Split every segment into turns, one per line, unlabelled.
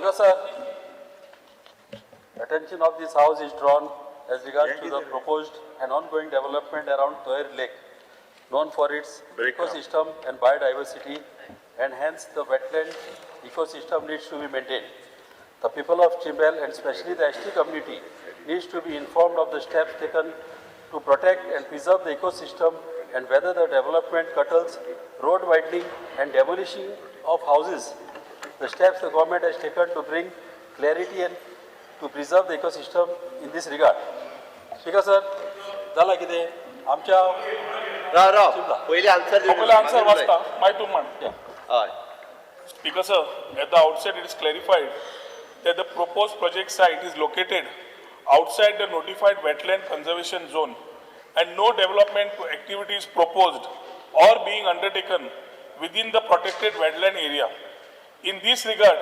Speaker sir, attention of this house is drawn as regards to the proposed and ongoing development around Toyer Lake, known for its ecosystem and biodiversity, and hence the wetland ecosystem needs to be maintained. The people of Chimbel and especially the ST community needs to be informed of the steps taken to protect and preserve the ecosystem and whether the development curtails road widening and demolishing of houses, the steps the government has taken to bring clarity and to preserve the ecosystem in this regard. Speaker sir, जाला कितें आमच्या
राव राव
चिंबला.
पयलीं answer
पयलो answer वाचता मागीर तूं म्हण.
हय.
Speaker sir, at the outset it is clarified that the proposed project site is located outside the notified wetland conservation zone and no development activity is proposed or being undertaken within the protected wetland area. In this regard,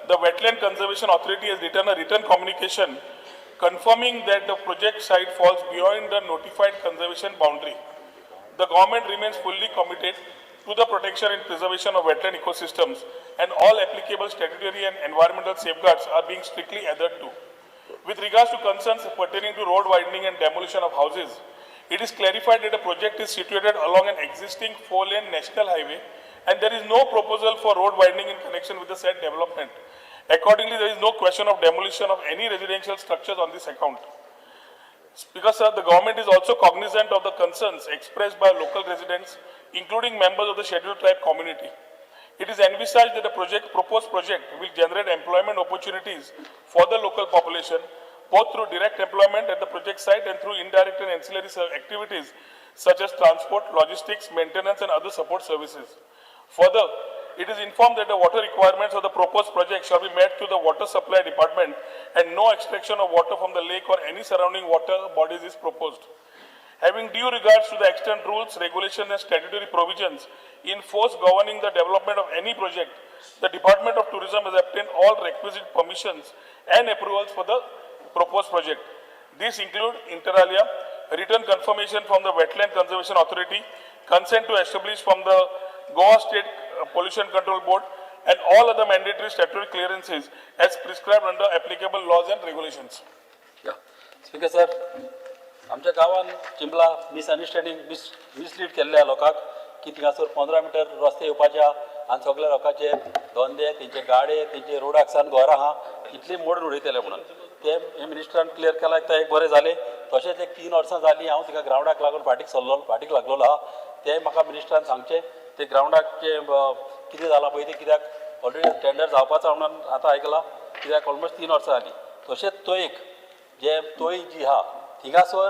the Wetland Conservation Authority has written a written communication confirming that the project site falls beyond the notified conservation boundary. The government remains fully committed to the protection and preservation of wetland ecosystems, and all applicable statutory and environmental safeguards are being strictly adhered to. With regards to concerns pertaining to road widening and demolition of houses, it is clarified that the project is situated along an existing four-lane national highway and there is no proposal for road widening in connection with the said development. Accordingly, there is no question of demolition of any residential structures on this account. Speaker sir, the government is also cognizant of the concerns expressed by local residents, including members of the scheduled tribe community. It is envisaged that the proposed project will generate employment opportunities for the local population, both through direct employment at the project site and through indirect and ancillary activities such as transport, logistics, maintenance, and other support services. Further, it is informed that the water requirements of the proposed project shall be met through the water supply department and no extraction of water from the lake or any surrounding water bodies is proposed. Having due regards to the extant rules, regulations and statutory provisions in force governing the development of any project, the Department of Tourism has obtained all requisite permissions and approvals for the proposed project. These include inter alia, written confirmation from the Wetland Conservation Authority, consent to establish from the Goa State Pollution Control Board, and all other mandatory statutory clearances as prescribed under applicable laws and regulations.
Speaker sir, आमच्या गांवान चिंबला मिसअंडरस्टँडींग mislead केल्ले लोकांक की थिंगासर 15 metre रस्ते येवपाचे आहा आनी सगळे लोकांचे धंदे, तेंचे गाडे, तेंचे रोडाक सान घरां आहा, इतली मोडून उडयतले म्हणून ते हे मिनिस्टरान क्लियर केला, तें एक बरें जालें. तशेंच एक 3 वर्सां जालीं हांव थिंगा ग्रावंडाक लागून फाटीक सरलो, फाटीक लागलेलो आहा. तें म्हाका मिनिस्टरान सांगचें, ते ग्रावंडाक जें कितें जालां पळय तें, कित्याक ऑलरेडी टेंडर जावपाचो म्हणून आतां आयकलां, कित्याक ऑलमोस्ट 3 वर्सां जालीं. तशेंच तो एक जे तोय जी आहा थिंगासर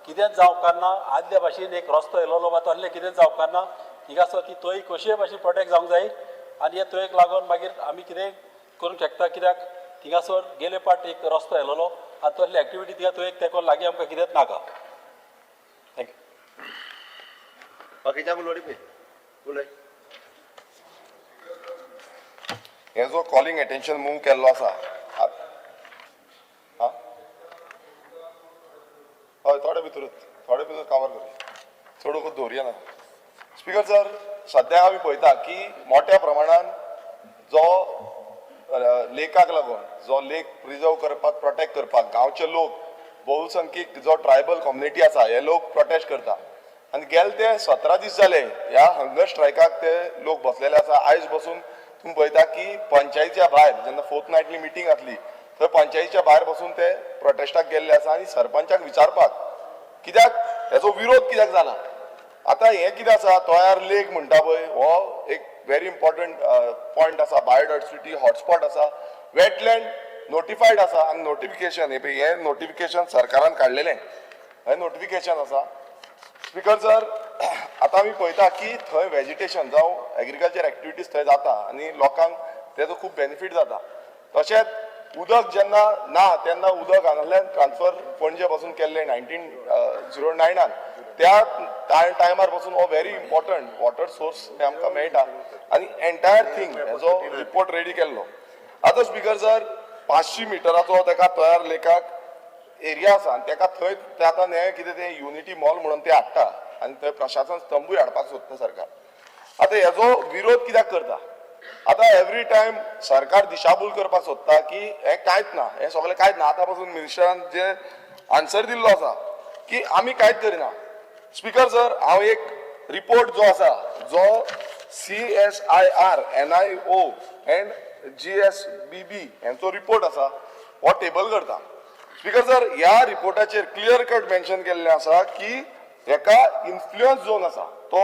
कितेंच जावपाक ना, आदल्या भाशेन एक रस्तो येयलोलो वा तसलें कितेंच जावपाक ना. थिंगासर ती तोय कशेय भाशेन प्रोटेक्ट जावंक जाय आनी हे तोयेक लागून मागीर आमी कितें करूंक शकता, कित्याक थिंगासर गेले पाट एक रस्तो येयलोलो आनी तसली एक्टिविटी थिंगा तोयेक तेंकोन लागीं आमकां कितेंच नाका. Thank you.
बाकीच्यांक उलोवणी पळय, उलय.
हे जो कॉलिंग एटेन्शन मूव केल्लो आसा, हा? हय, थोडे भितर कवर करूया, चड वगत दवरया ना. स्पिकर सर, सद्याक आमी पळयता की मोठ्या प्रमाणान जो लेकाक लागून जो लेक प्रिजर्व करपाक, प्रोटेक्ट करपाक गांवचे लोक, बहुसंख्यक जो ट्रायबल कम्युनिटी आसा, हे लोक प्रोटेस्ट करता आनी गेले ते 17 दीस जाले ह्या हंगर स्ट्रायकाक ते लोक बसलेले आसा. आयज बसून तुमी पळयता की पंचायतीच्या भायर जेन्ना फोर्थ नायटली मिटींग आसली थंय पंचायतीच्या भायर बसून ते प्रोटेस्टाक गेल्ले आसा आनी सरपंचाक विचारपाक कित्याक हेजो विरोध कित्याक जाला. आतां हें कितें आसा, तोयार लेक म्हणटा पळय, हो एक व्हेरी इम्पॉर्टंट पॉयंट आसा, बायोडायवर्सिटी हॉटस्पॉट आसा, वेटलँड नोटिफायड आसा आनी नोटिफिकेशन हे पळय, हें नोटिफिकेशन सरकारान काडलेलें, हें नोटिफिकेशन आसा. स्पिकर सर, आतां आमी पळयता की थंय वेजिटेशन जावं एग्रीकल्चर एक्टिविटीज थंय जाता आनी लोकांक तेजो खूब बेनिफीट जाता. तशेंच उदक जेन्ना ना तेन्ना उदक हांगासल्यान ट्रान्सफर पणजे पासून केल्लें 1909नान, त्या टायमार पासून हो व्हेरी इम्पॉर्टंट वॉटर सोर्स हे आमकां मेळटा आनी एंटायर थिंग हेजो रिपोर्ट रेडी केल्लो. आतां स्पिकर सर, 500 मिटराचो तेका तयार लेकाक एरिया आसा आनी तेका थंय ते आतां हें कितें तें युनिटी मॉल म्हणून ते हाडटा आनी थंय प्रशासन स्तंभूय हाडपाक सोदता सरकार. आतां हेजो विरोध कित्याक करता? आतां एवरी टायम सरकार दिशाभूल करपाक सोदता की हें कांयच ना, हें सगळें कांयच ना. आतां पासून मिनिस्टरान जे आन्सर दिल्लो आसा की आमी कांयच करिना. स्पिकर सर, हांव एक रिपोर्ट जो आसा, जो CSIR NIO and GSBB हेंचो रिपोर्ट आसा, हो टेबल करता. स्पिकर सर, ह्या रिपोर्टाचेर क्लियर कट मेन्शन केल्लें आसा की हेका इन्फ्लुयन्स झोन आसा तो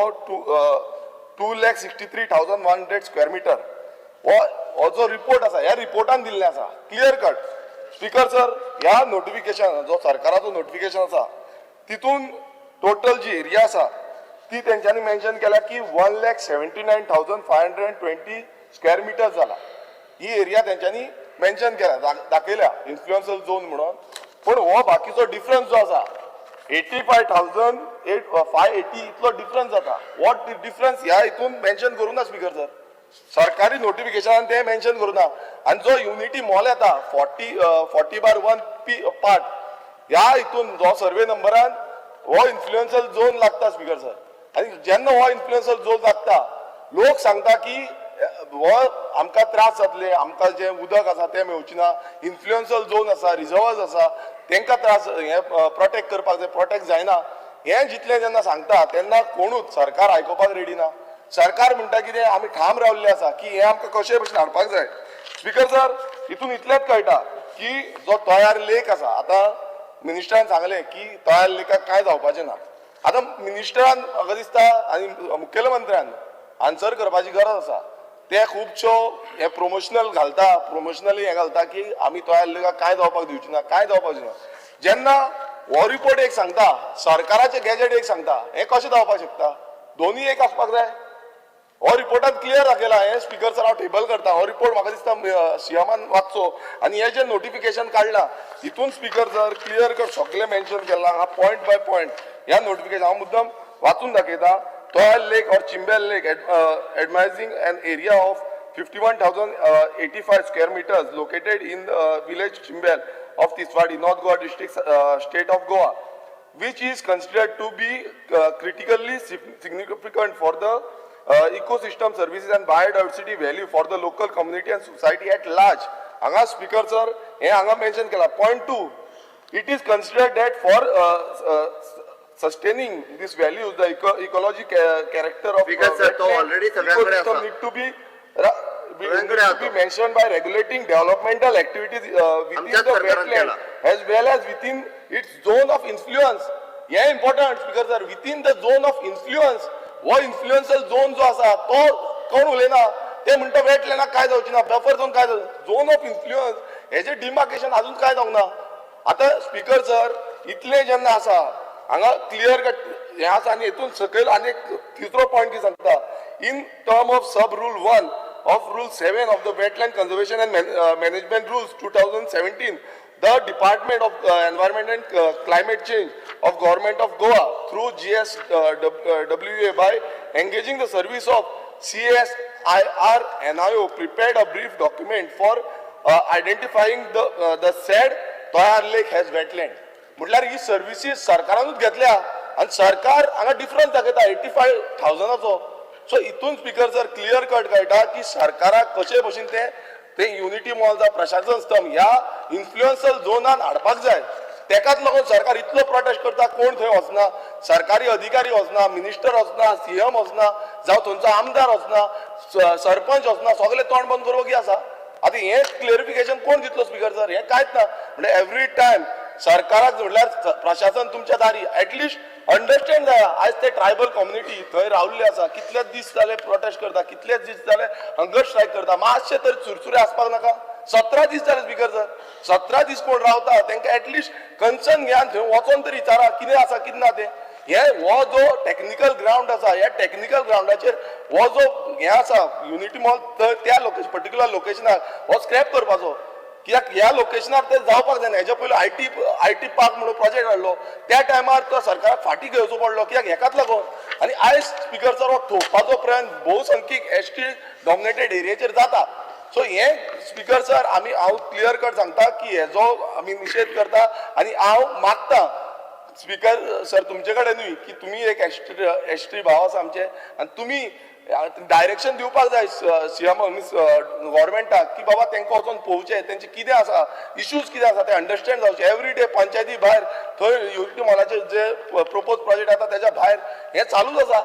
2,63,100 square meter. हो जो रिपोर्ट आसा, ह्या रिपोर्टान दिल्लें आसा क्लियर कट. स्पिकर सर, ह्या नोटिफिकेशन, जो सरकाराचो नोटिफिकेशन आसा, तितून टोटल जी एरिया आसा ती तेंच्यांनी मेन्शन केल्या की 1,79,520 square meter जाला. ही एरिया तेंच्यांनी मेन्शन केल्या, दाखयल्या इन्फ्लुएन्सल झोन म्हणून. पूण हो बाकीचो डिफरन्स जो आसा 85,580 इतलो डिफरन्स जाता. What difference ह्या हितून मेन्शन करूं ना स्पिकर सर. सरकारी नोटिफिकेशनान ते मेन्शन करूं ना. आनी जो युनिटी मॉल येता 40/1 P part, ह्या हितून जो सर्वे नंबरान हो इन्फ्लुएन्सल झोन लागता स्पिकर सर. आनी जेन्ना हो इन्फ्लुएन्सल झोन लागता, लोक सांगता की हो आमकां त्रास जातले, आमकां जें उदक आसा तें मेवचें ना, इन्फ्लुएन्सल झोन आसा, रिजर्वर्स आसा, तेंकां त्रास, हें प्रोटेक्ट करपाक जाय, प्रोटेक्ट जायना. हें जितलें जेन्ना सांगता तेन्ना कोणूच सरकार आयकुपाक रेडी ना. सरकार म्हणटा कितें, आमी ठाम रावल्ले आसा की हें आमकां कशें भशेन हाडपाक जाय. स्पिकर सर, हितून इतलेंच कळटा की जो तयार लेक आसा, आतां मिनिस्टरान सांगलें की तयार लेकाक कांय जावपाचें ना. आतां मिनिस्टरान म्हाका दिसता आनी मुखेलमंत्र्यान आन्सर करपाची गरज आसा. ते खुबश्यो हे प्रोमोशनल घालता, प्रोमोशनली हें घालता की आमी तयार लेकाक कांय जावपाक दिवची ना, कांय जावपाक दिवची ना. जेन्ना हो रिपोर्ट एक सांगता, सरकाराचें गॅजेट एक सांगता, हें कशें जावपाक शकता? दोनूय एक आसपाक जाय. हो रिपोर्टात क्लियर दाखयला. हें स्पिकर सर, हांव टेबल करता. हो रिपोर्ट म्हाका दिसता सीएमान वाचचो. आनी हे जे नोटिफिकेशन काडलां हितून स्पिकर सर क्लियर कट सगळें मेन्शन केलां हांगा पॉयंट बाय पॉयंट. ह्या नोटिफिकेशन हांव मुद्दम वाचून दाखयता. Toyal Lake or Chimbel Lake admising an area of 51,085 square meters located in village Chimbel of Tiswadi, North Goa district, state of Goa, which is considered to be critically significant for the ecosystem services and biodiversity value for the local community and society at large. हांगा speaker sir, हे हांगा mention केला. Point two, it is considered that for sustaining this values, the ecology character of
Speaker sir, तो already सगळ्यांकडे आसा.
Ecosystem need to be
सगळ्यांकडे
need to be
आसा.
Mentioned by regulating developmental activities within
आमच्याच
the
सरकारान
wetland
केला.
As well as within its zone of influence. हे important, speaker sir. Within the zone of influence, हो इन्फ्लुएन्सल zone जो आसा तो कोण उलयना. ते म्हणटा वेटलँडाक काय जावची ना, बफर झोन काय, झोन ऑफ इन्फ्लुएन्स हेजें डिमार्केशन अजून काय जावंक ना. आतां स्पीकर सर, इतलें जेन्ना आसा हांगा क्लियर कट हें आसा. आनी हितून सकयल आनी एक तिसरो पॉयंट कितें सांगता, in term of sub rule 1 of rule 7 of the Wetland Conservation and Management Rules 2017, the Department of Environment and Climate Change of Government of Goa through GSWA by engaging the service of CSIR NIO prepared a brief document for identifying the said Toyar Lake as wetland. म्हटल्यार ही services सरकारानूच घेतल्या आनी सरकार हांगा difference दाखयता 85,000चो. So हितून speaker sir clear cut कळटा की सरकाराक कशे भशेन ते ते युनिटी मॉल जावं प्रशासन स्तंभ ह्या इन्फ्लुएन्सल झोनान हाडपाक जाय. तेकाच लागून सरकार इतलो प्रोटेस्ट करता. कोण थंय वचना, सरकारी अधिकारी वचना, मिनिस्टर वचना, सीएम वचना, जावं थंयचो आमदार वचना, सरपंच वचना, सगळे तोंड बंद करपाक आसा. आतां हें क्लियरिफिकेशन कोण दितलो स्पीकर सर? हें कांयच ना. म्हणजे एवरी टायम सरकाराक म्हणल्यार प्रशासन तुमच्या दारी, एटलिस्ट अंडरस्टँड जाया. आयज ते ट्रायबल कम्युनिटी थंय रावल्ले आसा, कितले दीस जाले प्रोटेस्ट करता, कितले दीस जाले हंगर स्ट्रायक करता. मातशे तरी चुरचुरे आसपाक नाका? 17 दीस जाले स्पीकर सर. 17 दीस कोण रावता? तांकां एटलिस्ट कन्सर्न घेवन थंय वचोन तरी विचारा कितें आसा कितें ना तें. हे हो जो टॅक्निकल ग्रावंड आसा, ह्या टॅक्निकल ग्रावंडाचेर हो जो हें आसा युनिटी मॉल, त्या लोकेशन, पर्टिक्युलर लोकेशनार हो स्क्रॅप करपाचो. कित्याक ह्या लोकेशनार ते जावपाक जायना. हेच्या पयलीं IT park म्हणून प्रोजेक्ट हाडलो, त्या टायमार तो सरकाराक फाटीं घेवचो पडलो. कित्याक हेकाच लागून. आनी आयज स्पीकर सर, हो ठोकपाचो प्रयत्न भोवसंख्यीक एसटी डॉमिनेटेड एरियेचेर जाता. सो हे स्पीकर सर, आमी हांव क्लियर कट सांगता की हेजो आमी निशेध करता. आनी हांव मागता स्पीकर सर तुमचे कडेनूय की तुमी एक एसटी भाव आसा आमचे आनी तुमी डायरेक्शन दिवपाक जाय सीएम मिन्स गव्हर्मेंटाक की बाबा तांकां वचोन पळोवचें तेंचे कितें आसा, इश्यूज कितें आसा ते अंडरस्टँड जावचे. एवरी डे पंचायती भायर थंय युनिटी मॉलाचे जे प्रपोज प्रोजेक्ट आसा तेच्या भायर हें चालूच आसा.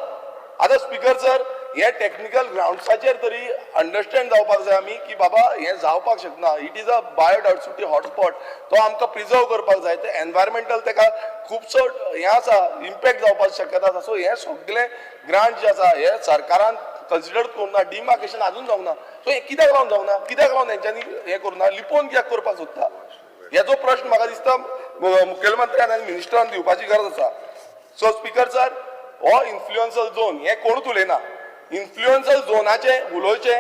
आतां स्पिकर सर, हे टॅक्निकल ग्रावंड्साचेर तरी अंडरस्टँड जावपाक जाय आमी की बाबा हें जावपाक शकना. It is a biodiversity hotspot, तो आमकां प्रिजर्व करपाक जाय. ते एनवायरमेंटल तेका खुबसो हें आसा, इम्पॅक्ट जावपाक शक्यता आसा. सो हें सगलें ग्रांट जे आसा हे सरकारान कन्सिडर करूंक ना, डिमार्केशन आजून जावंक ना. सो हें कित्याक लागून जावंक ना, कित्याक लागून हेंच्यांनी हें करूंक ना, लिपोवन कित्याक करपाक सोदता, हेजो प्रश्न म्हाका दिसता मुखेलमंत्र्यान आनी मिनिस्टरान दिवपाची गरज आसा. सो स्पिकर सर, हो इन्फ्लुएन्सल झोन हे कोणूच उलयना. इन्फ्लुएन्सल झोनाचे उलोवचे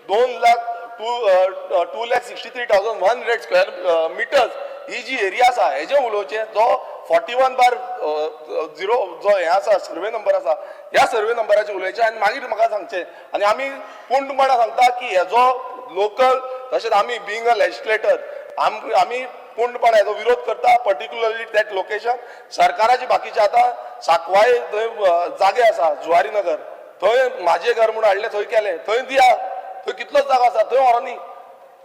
2 लाख 2,63,100 square meters ही जी एरिया आसा हेजे उलोवचे, जो 41/0 जो हे आसा सर्वे नंबर आसा, ह्या सर्वे नंबराचे उलोवचे आनी मागीर म्हाका सांगचे. आनी आमी पूर्णपणान सांगता की हेजो लोकल तशेंच आमी बिंग अ लेजिस्लेटर आमी पूर्णपणान हेजो विरोध करता, पर्टिक्युलरली that location. सरकाराची बाकीचे आतां साकवाळे थंय जागे आसा, जुवारी नगर, थंय म्हाजें घर म्हणून हाडलें, थंय केलें, थंय दिया, थंय कितलोच जागो आसा, थंय व्हरोनी,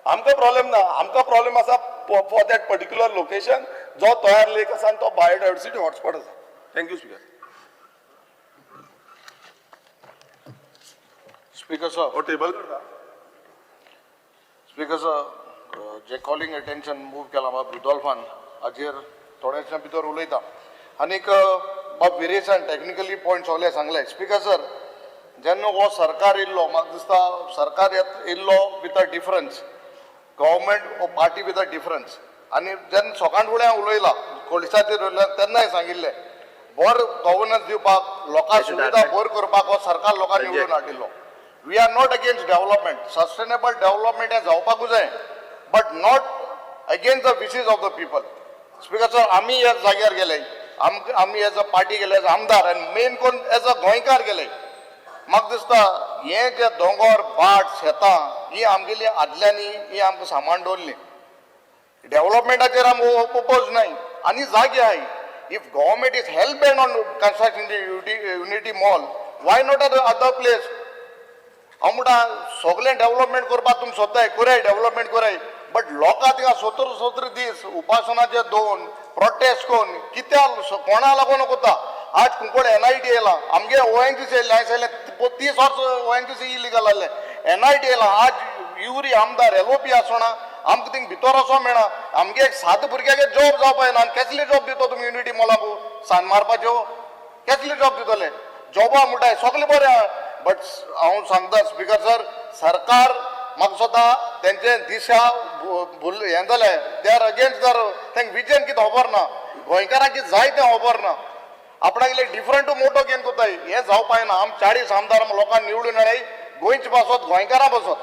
आमकां प्रॉब्लेम ना. आमकां प्रॉब्लेम आसा फॉर that particular location, जो तयार लेक आसा आनी तो बायोडायवर्सिटी हॉटस्पॉट आसा. Thank you speaker.
Speaker sir,
हो टेबल करता.
स्पीकर सर, जे कॉलिंग अटेन्शन मूव केला बाब रुदोल्फान हाजेर थोड्याशा भितर उलयता. आनीक बाब विरेसान टॅक्निकली पॉयंट सगळे सांगले. स्पीकर सर, जेन्ना हो सरकार येयल्लो, म्हाका दिसता सरकार येयल्लो with a difference, government हो पार्टी विथ अ डिफरन्स. आनी जेन्ना सकाळ फुडें हांव उलयला कोळशाचेर उलयला तेन्नाय सांगिल्लें, बरो गव्हर्नन्स दिवपाक, लोकांक सुविधा बरी करपाक हो सरकार लोकांक निवडून हाडिल्लो. We are not against development, sustainable development हें जावपाकूच जाय, but not against the wishes of the people. Speaker sir, आमी ह्या जाग्यार गेले, आमी एज अ पार्टी गेले, एज आमदार आनी मेन कोण एज अ गोंयकार गेले. म्हाका दिसता हें जे दोंगर भाट शेतां ही आमगेली आदल्यांनी ही आमकां सामान दवरली. डेव्हलपमेंटाचेर आमी ओपोज नाय आनी जागे आहाय. If government is hell bent on construction Unity Mall, why not other place? हांव म्हणटा सगळें डेव्हलपमेंट करपाक तुमी सोदताय, कराय डेव्हलपमेंट कराय, बट लोकां थिंगा सतरा सतरा दीस उपासनाचे दोन प्रोटेस्ट करून कित्याक, कोणा लागून करता? आज कुंकळ एनआयटी येयला, आमगे ओएनजीसी येयलें, हांवें सांगलें 30 वर्स ओएनजीसी इलिगल आहलें. एनआयटी येयला, आज युरी आमदार एलओपी आसोना, आमकां थिंग भितर वचों मेळना. आमगे एक सात भुरग्याक जॉब जावपा येना आनी कसली जॉब दितो तुमी युनिटी मॉलाक सान मारपाच्यो? कसली जॉब दितले? जॉबा म्हणटाय सगळें बरें आहा, बट हांव सांगता स्पीकर सर, सरकार म्हाका दिसता तेंचे दिशा भूल हें जालें. They are against दर, तेंक विजन कितें खबर ना, गोंयकारांक कितें जाय तें खबर ना, आपणागेले डिफरंट मोटो घेवन कोताय. हें जावपा जायना. आम 40 आमदार लोकांक निवडून हाडाय गोंयचे पासत, गोंयकारां पासत.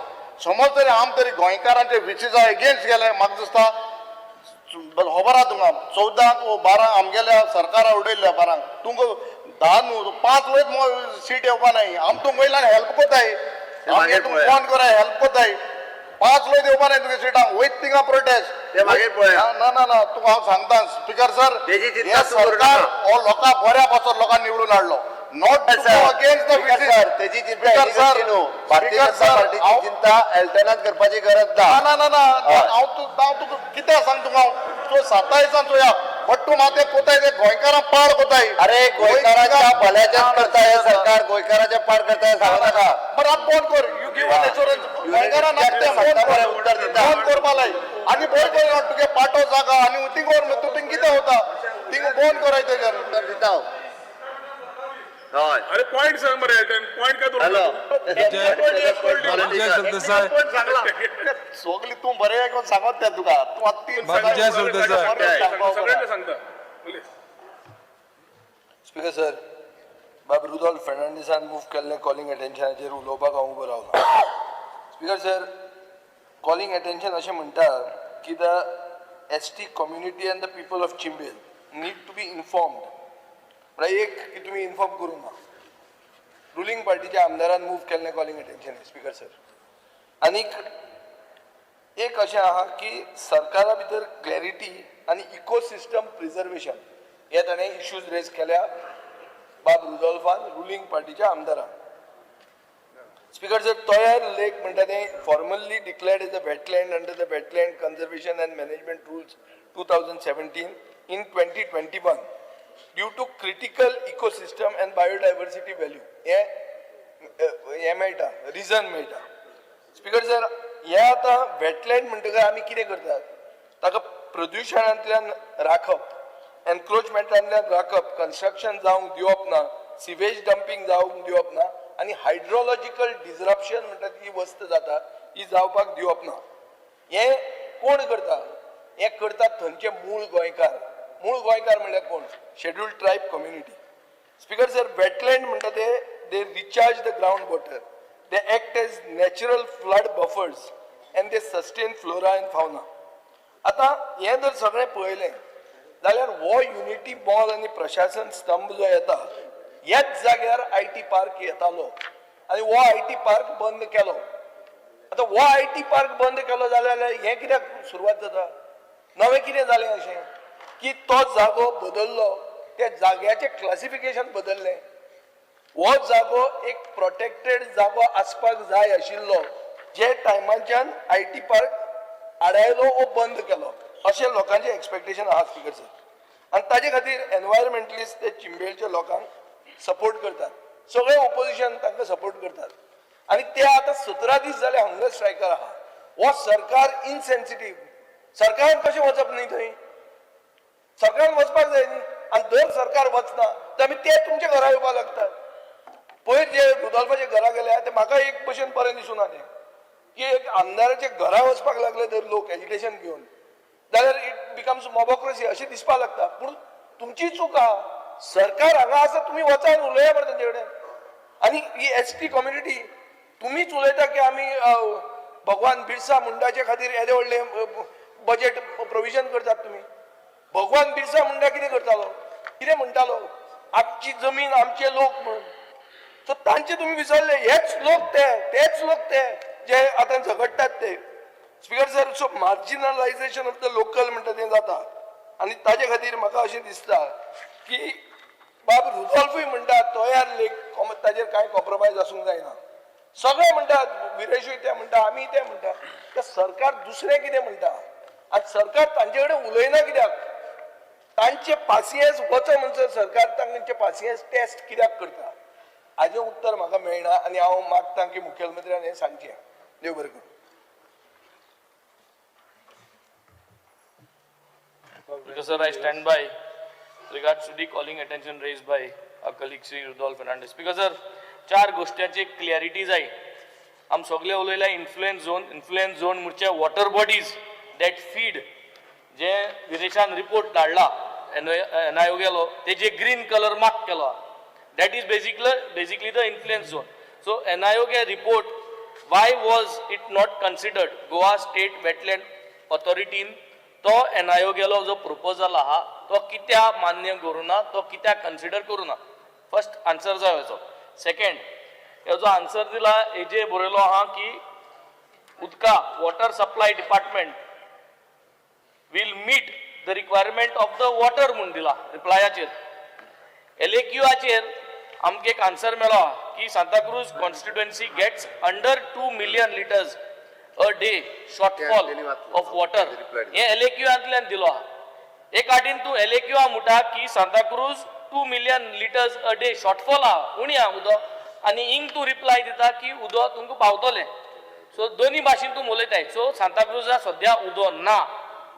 समज तरी आम तरी गोंयकारांचे विशीजा एगेन्स्ट गेले, म्हाका दिसता खबर आहा तुमकां, 14 12 आमगेल्या सरकारा उडयल्ल्या 12क, तुमकां 10 न्हू 5 वयत सीट येवपा नाय. आम तुमकां वयल्यान हेल्प कोताय,
मागीर पळया.
फोन कराय, हेल्प कोताय, 5 वयर येवपा नाय तुगे सिटां, वयत थिंगा प्रोटेस्ट.
ते मागीर पळया.
ना ना ना, तुका हांव सांगता स्पीकर सर,
तेजी चिंता
हे
तूं करूं
सरकार
नाका.
हो लोकां बऱ्या पासत लोकांक निवडून हाडलो, not against the
sir, तेजी चिंता
स्पीकर सर,
न्हू, भारतीय
स्पीकर
जनता
सर,
पार्टीची चिंता एल्टनाच करपाची गरज ना.
ना ना ना ना.
हय.
हांव तुका कितें सांग तुका, हांव तूं 27 चोया, बट तूं माते कोताय ते गोंयकारां पाड कोताय.
अरे, गोंयकाराच्या भल्याच्याच करता हे सरकार, गोंयकाराच्या पाड करता हे सांगू नाका.
बरं, आतां फोन कर, you give one assurance, गोंयकारां नाका ते
सांगता बरें, उत्तर दिता.
फोन करपा लाय आनी बरें कर, तुगे पाटो जागा आनी थिंग व्हर, तूं थिंग कितें वता, थिंग फोन कराय तेजेर.
उत्तर दिता हांव. हय.
अरे, पॉइंट सांग मरे एल्टन, पॉइंट काय?
हॅलो.
विजय सरदेसाय.
सगळी तूं बरें आयकोन सांगत तें तुका, तूं आतां तीन
विजय सरदेसाय.
सगळ्यांना सांगता, उलय.
स्पीकर सर, बाब रुदोल्फ फेर्नांडीसान मूव केल्ले कॉलिंग अटेन्शनाचेर उलोवपाक हांव उबो रावला. स्पीकर सर, कॉलिंग अटेन्शन अशें म्हणटा की the ST community and the people of Chimbel need to be informed. म्हळ्यार एक की तुमी इन्फॉर्म करूंक ना. रुलींग पार्टीच्या आमदारान मूव केल्लें कॉलिंग अटेन्शन, स्पीकर सर. आनीक एक अशें आहा की सरकारा भितर क्लॅरिटी आनी इकोसिस्टम प्रिजर्वेशन हे ताणें इश्यूज रेज केल्या बाब रुदोल्फान, रुलींग पार्टीच्या आमदारान. स्पीकर सर, तोयार लेक म्हणटा तें formally declared as a wetland under the Wetland Conservation and Management Rules 2017 in 2021 due to critical ecosystem and biodiversity value. हें हें मेळटा, रिजन मेळटा. स्पीकर सर, हे आतां वेटलँड म्हणटकर आमी कितें करतात? ताका प्रदुशणांतल्यान राखप, एनक्रोचमेंटांतल्यान राखप, कन्स्ट्रक्शन जावंक दिवप ना, सिवेज डंपींग जावंक दिवप ना आनी हायड्रोलॉजिकल डिजरप्शन म्हणटा ती वस्त जाता ती जावपाक दिवप ना. हें कोण करता? हें करतात थंयचे मूळ गोंयकार. मूळ गोंयकार म्हणल्यार कोण? Scheduled tribe community. Speaker sir, wetland म्हणटा ते they recharge the ground water, they act as natural flood buffers and they sustain flora and fauna. आतां हें जर सगळें पळयलें जाल्यार हो युनिटी मॉल आनी प्रशासन स्तंभ जो येता, ह्याच जाग्यार I T park येतालो आनी हो I T park बंद केलो. आतां हो I T park बंद केलो जाल्यार हें कित्याक सुरवात जाता? नवें कितें जालें अशें की तो जागो बदल्लो, त्या जाग्याचें क्लासिफिकेशन बदल्लें? हो जागो एक प्रोटेक्टेड जागो आसपाक जाय आशिल्लो, जे टायमाच्यान I T park आडायलो वो बंद केलो अशें लोकांचें एक्सपेक्टेशन आहा, स्पीकर सर. आनी ताजे खातीर एनवायरमेंटलिस्ट ते चिंबेलच्या लोकांक सपोर्ट करतात, सगळे ओपोजिशन तांकां सपोर्ट करतात आनी ते आतां 17 दीस जाले हंगर स्ट्रायकार आहा. हो सरकार इनसेन्सिटीव. सरकारान कशें वचप न्ही थंय? सरकारान वचपाक जाय न्ही. आनी जर सरकार वचना तर आमी ते तुमच्या घरा येवपाक लागतात. पयर जे रुदोल्फाच्या घरा गेल्या ते म्हाका एक भशेन बरें दिसूना तें की एक आमदाराच्या घरा वचपाक लागले जर लोक एजिटेशन घेवन जाल्यार it becomes mobocracy अशें दिसपाक लागता. पूण तुमची चूक आहा. सरकार हांगा आसा, तुमी वचान उलया मरे तेंचे कडेन. आनी ही एस टी कम्युनिटी तुमीच उलयता की आमी भगवान बिरसा मुंडाचे खातीर येदें व्हडलें बजेट प्रोविजन करतात तुमी. भगवान बिरसा मुंडा कितें करतालो? कितें म्हणटालो? आमची जमीन आमचे लोक म्हणून. सो तांचे तुमी विसरले. हेच लोक ते, तेच लोक ते जे आतां झगडटात ते. Speaker sir, so marginalization of the local म्हणटा तें जाता आनी ताजे खातीर म्हाका अशें दिसता की बाब रुदोल्फूय म्हणटा तोयार लेक ताजेर कांय कॉम्प्रोमायज आसूंक जायना. सगळे म्हणटात, विरेशूय ते म्हणटा, आमी ते म्हणटा. तर सरकार दुसरें कितें म्हणटा? आनी सरकार तांचे कडेन उलयना कित्याक? तांचे पासियेंस वच म्हणसर सरकार तांचे पासियेंस टेस्ट कित्याक करता? हाजें उत्तर म्हाका मेळना आनी हांव मागता की मुखेलमंत्र्यान हें सांगचें. देव बरें करूं.
Because sir, I stand by regards to the calling attention raised by our colleague Sri Rudolph Fernandez. Because sir, चार गोश्ट्यांची क्लॅरिटी जाय. आम सगळे उलयल्या इन्फ्लुएन्स झोन. इन्फ्लुएन्स झोन म्हणजे वॉटर बॉडीज that feed, जे विदेशान रिपोर्ट धाडला एनआयओ गेलो, तेजे ग्रीन कलर मार्क केलो, that is basically the influence zone. So NIO K report, why was it not considered? Goa State Wetland ऑथॉरिटीन तो NIO गेलो जो प्रपोजल आहा तो कित्याक मान्य करूं ना, तो कित्याक कन्सिडर करूं ना? फर्स्ट आन्सर जाय हेजो. सेकंड, हेजो आन्सर दिला, हेजे बरयलो आहा की उदका water supply department will meet the requirement of the water म्हूण दिला रिप्लायाचेर. एलएक्यूआचेर आमकां एक आन्सर मेळ्ळो की Santa Cruz constituency gets under 2 million litres a day shortfall of water. हे एलएक्यूआंतल्यान दिलो आहा. एक आटीन तूं एलएक्यूआ म्हणटा की Santa Cruz 2 million litres a day shortfall आहा, उणी आहा उदक, आनी हिंग तूं रिप्लाय दिता की उदक तुमकां पावतलें. सो दोनी भाशेन तूं उलयताय. सो सांताक्रुजा सद्या उदक ना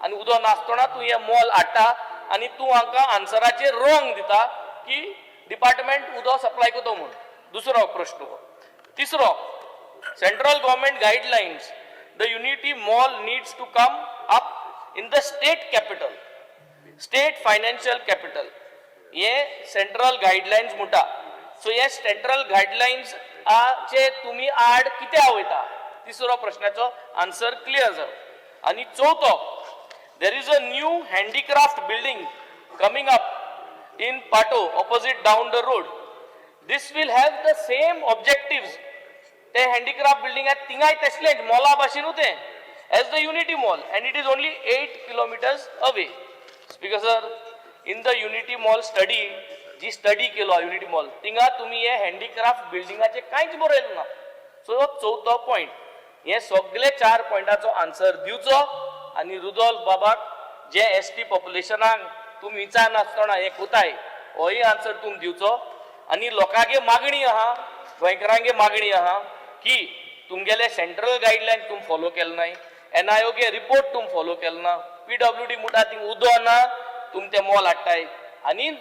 आनी उदक नासतना तूं हें मॉल हाडटा आनी तूं हांकां आन्सराचेर रॉंग दिता की डिपार्टमेंट उदक सप्लाय करता म्हूण. दुसरो प्रश्न हो. तिसरो, central government guidelines, the Unity Mall needs to come up in the state capital, state financial capital. हे सेंट्रल गायडलायन्स म्हणटा. सो हे सेंट्रल गायडलायन्स चे तुमी आड कित्याक वयता? तिसरो प्रश्नाचो आन्सर क्लियर जालो. आनी चवथो, there is a new handicraft building coming up in Patto opposite down the road. This will have the same objectives. ते हँडीक्राफ्ट बिल्डिंग आहे थिंगाय तसलेंच मॉला भाशेनूच तें as the Unity Mall, and it is only 8 kilometers away. Speaker sir, in the Unity Mall study, ji study केलो unity mall, थिंगा तुमी हे handicraft बिल्डिंगाचे कांयच बरयलें ना. सो चवथो पॉयंट हे सगळे चार पॉयंटाचो आन्सर दिवचो आनी रुदोल्फ बाबाक जे एस टी पॉप्युलेशनाक तुमी विचारनासतना हें कोताय होय आन्सर तुमी दिवचो. आनी लोकांगे मागणी आहा, गोंयकारांगे मागणी आहा की तुमगेले सेंट्रल गायडलायन तुमी फॉलो केले नाय, एनआयओगे रिपोर्ट तुमी फॉलो केले ना, पीडब्ल्यूडी म्हणटा थिंग उदो ना, तुमी ते मॉल हाडटाय. आनी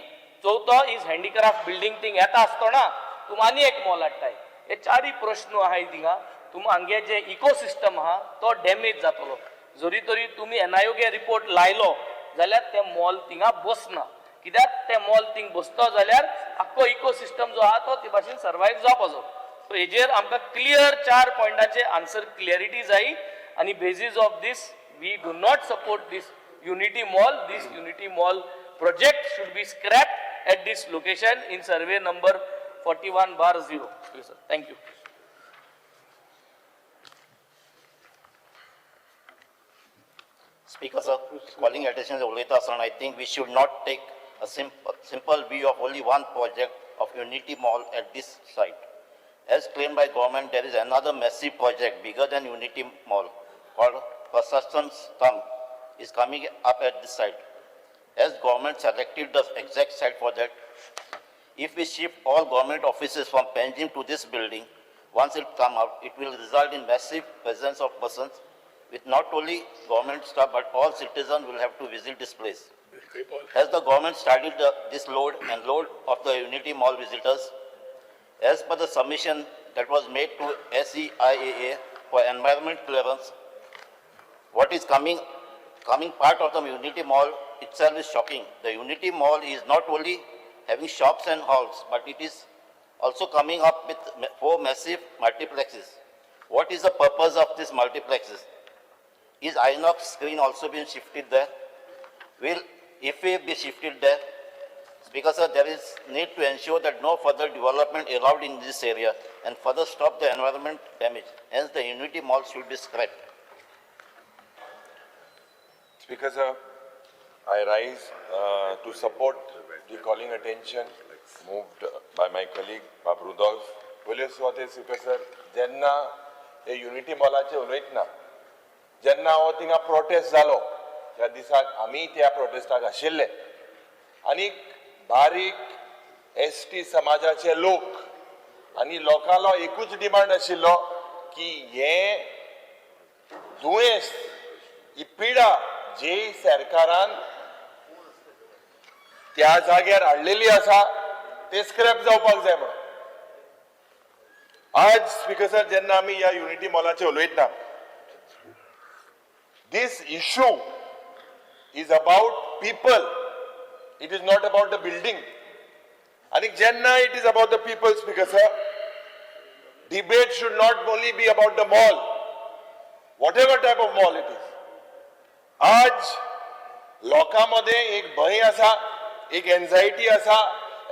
चवथो is handicraft building thing येता आसतना तुमी आनी एक मॉल हाडटाय. हे चारय प्रश्न आहाय थिंगा. तुमी हांगे जे इकोसिस्टम आहा तो डॅमेज जातलो. जरी तरी तुमी एनआयओगे रिपोर्ट लायलो जाल्यार ते मॉल थिंगा बसना, कित्याक ते मॉल थिंग बसतो जाल्यार आख्खो इकोसिस्टम जो आहा तो ते भाशेन सर्वायव जावपाचो. सो हेजेर आमकां क्लियर चार पॉयंटाचे आन्सर क्लियरिटी जाय आनी basis of this we do not support this Unity Mall. This Unity Mall project should be scrap at this location in survey number 41/0. Sir, thank you.
Speaker sir, calling attention उलयता आसतना I think we should not take a simple view of only one project of Unity Mall at this site. As claimed by government, there is another massive project bigger than Unity Mall called Prasastan Stambh is coming up at this site. As government selected the exact site for that, if we shift all government offices from Panjim to this building, once it come out, it will result in massive presence of persons with not only government staff but all citizens will have to visit this place. Has the government started this load and load of the Unity Mall visitors? As per the submission that was made to SEIAA for environment clearance, what is coming part of the Unity Mall itself is shocking. The Unity Mall is not only having shops and halls, but it is also coming up with 4 massive multiplexes. What is the purpose of these multiplexes? Is Inox screen also being shifted there? Will IFE be shifted there? Because sir, there is need to ensure that no further development allowed in this area and further stop the environment damage. Hence, the Unity Mall should be scrapped.
Speaker sir, I rise to support the calling attention moved by my colleague Bab Rudolph. पयले सुवातेर speaker sir, जेन्ना हे unity मॉलाचे उलयतना जेन्ना हो थिंगा protest जालो त्या दिसाक आमी त्या प्रोटेस्टाक आशिल्ले आनी बारीक एस टी समाजाचे लोक आनी लोकांलो एकूच डिमांड आशिल्लो की हें दुयेंस, ही पिडा जी सरकारान त्या जाग्यार हाडलेली आसा ते स्क्रॅप जावपाक जाय म्हणून. आज स्पीकर सर, जेन्ना आमी ह्या युनिटी मॉलाचे उलयतना this issue is about people, it is not about the building. आनी जेन्ना it is about the people, speaker sir, debate should not only be about the mall, whatever type of mall it is. आज लोकां मदें एक भंय आसा, एक anxiety आसा,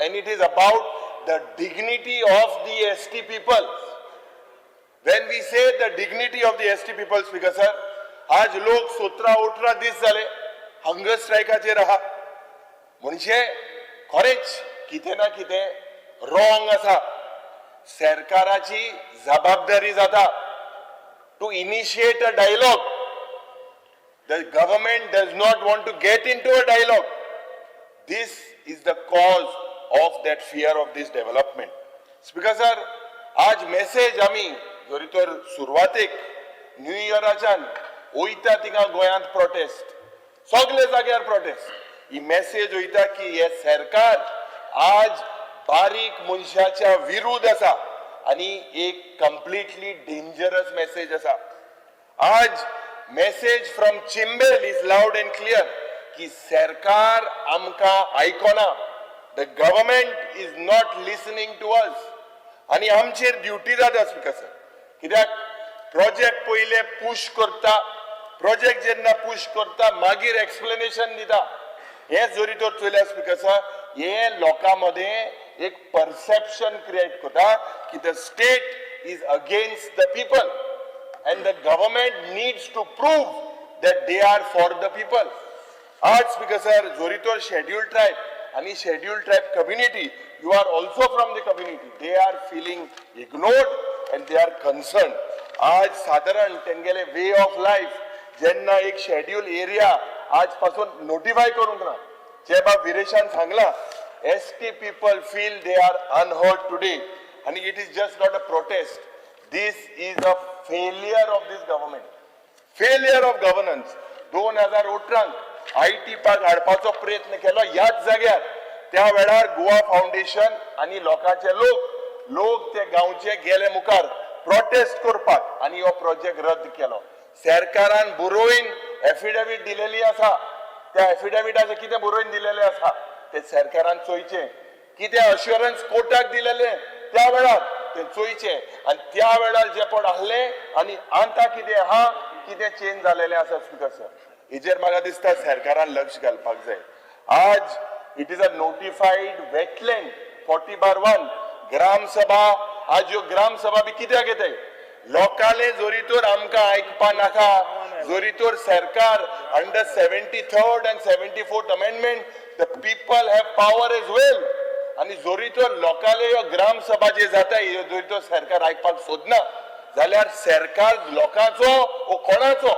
and it is about the dignity of the ST people. When we say the dignity of the ST people, speaker sir, आज लोक 17-18 दीस जाले हंगर स्ट्रायकाचेर आहा, म्हणजे खरेंच कितें ना कितें रॉंग आसा. सरकाराची जबाबदारी जाता to initiate a dialogue. The government does not want to get into a dialogue. This is the cause of that fear of this development. Speaker sir, आज मेसेज आमी जरी तर सुरवातेक न्यू इयराच्यान वयता थिंगा गोंयांत प्रोटेस्ट, सगळे जाग्यार प्रोटेस्ट, ही मेसेज वयता की हे सरकार आज बारीक मनशाच्या विरुद्ध आसा आनी एक कंप्लिटली डेंजरस मेसेज आसा. आज message from Chimbel is loud and clear की सरकार आमकां आयकना, the government is not listening to us. आनी आमचेर ड्युटी जाता स्पीकर सर, कित्याक प्रोजेक्ट पयले पुश करता, प्रोजेक्ट जेन्ना पुश करता मागीर एक्सप्लेनेशन दिता. हें जरी तर चोयल्यार स्पीकर सर, हें लोकां मदें एक परसेप्शन क्रिएट करता की the state is against the people and the government needs to prove that they are for the people. आज स्पीकर सर, जरी तर शेड्यूल ट्रायब आनी schedule tribe community, you are also from the community, they are feeling ignored. and they are concern. आज सादारण तेंगेले way of life जेन्ना एक schedule area आज पासून नोटिफाय करूंक ना, जे बाब विरेशान सांगला, ST people feel they are unheard today. आनी it is just not a protest, this is a failure of this government, failure of governance. 2018 IT park हाडपाचो प्रयत्न केलो ह्याच जाग्यार. त्या वेळार गोवा फावंडेशन आनी लोकांचे लोक लोक ते गांवचे गेले मुखार प्रोटेस्ट करपाक आनी हो प्रोजेक्ट रद्द केलो. सरकारान बरोवन एफिडेवीट दिलेली आसा. त्या एफिडेविटाचें कितें बरोवन दिलेलें आसा तें सरकारान चोयचें. कितें अश्युरन्स कोर्टाक दिलेलें त्या वेळार तें चोयचें. आनी त्या वेळार जें पण आहलें आनी आतां कितें आहा, कितें चेंज जालेलें आसा, स्पिकर सर, हेजेर म्हाका दिसता सरकारान लक्ष घालपाक जाय. आज it is a notified wetland, 40/1. Gram sabha, आज ह्यो ग्रामसभा बी कित्याक येताय? लोकांले जोरी तर आमकां आयकपा नाका, जोरी तर सरकार under 73rd and 74th amendment the people have power as well. आनी जोरी तर लोकांले ह्यो ग्रामसभा जे जाता, ह्यो जोरी तर सरकार आयकपाक सोदना जाल्यार सरकार लोकांचो वो कोणाचो,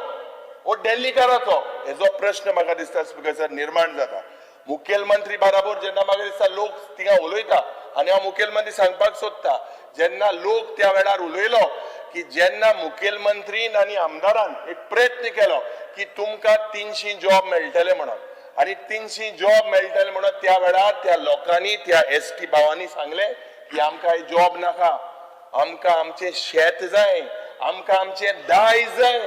वो डेल्लीकाराचो, हेजो प्रश्न म्हाका दिसता, स्पिकर सर, निर्माण जाता. मुखेलमंत्री बराबर जेन्ना म्हाका दिसता लोक थिंगा उलयता आनी हांव मुखेलमंत्री सांगपाक सोदता, जेन्ना लोक त्या वेळार उलयलो की जेन्ना मुखेलमंत्रीन आनी आमदारान एक प्रयत्न केलो की तुमकां 300 जॉब मेळटले म्हणून, आनी 300 जॉब मेळटले म्हणून त्या वेळार त्या लोकांनी, त्या एसटी भावांनी सांगलें की आमकां हे जॉब नाका, आमकां आमचें शेत जाय, आमकां आमचें दायज जाय,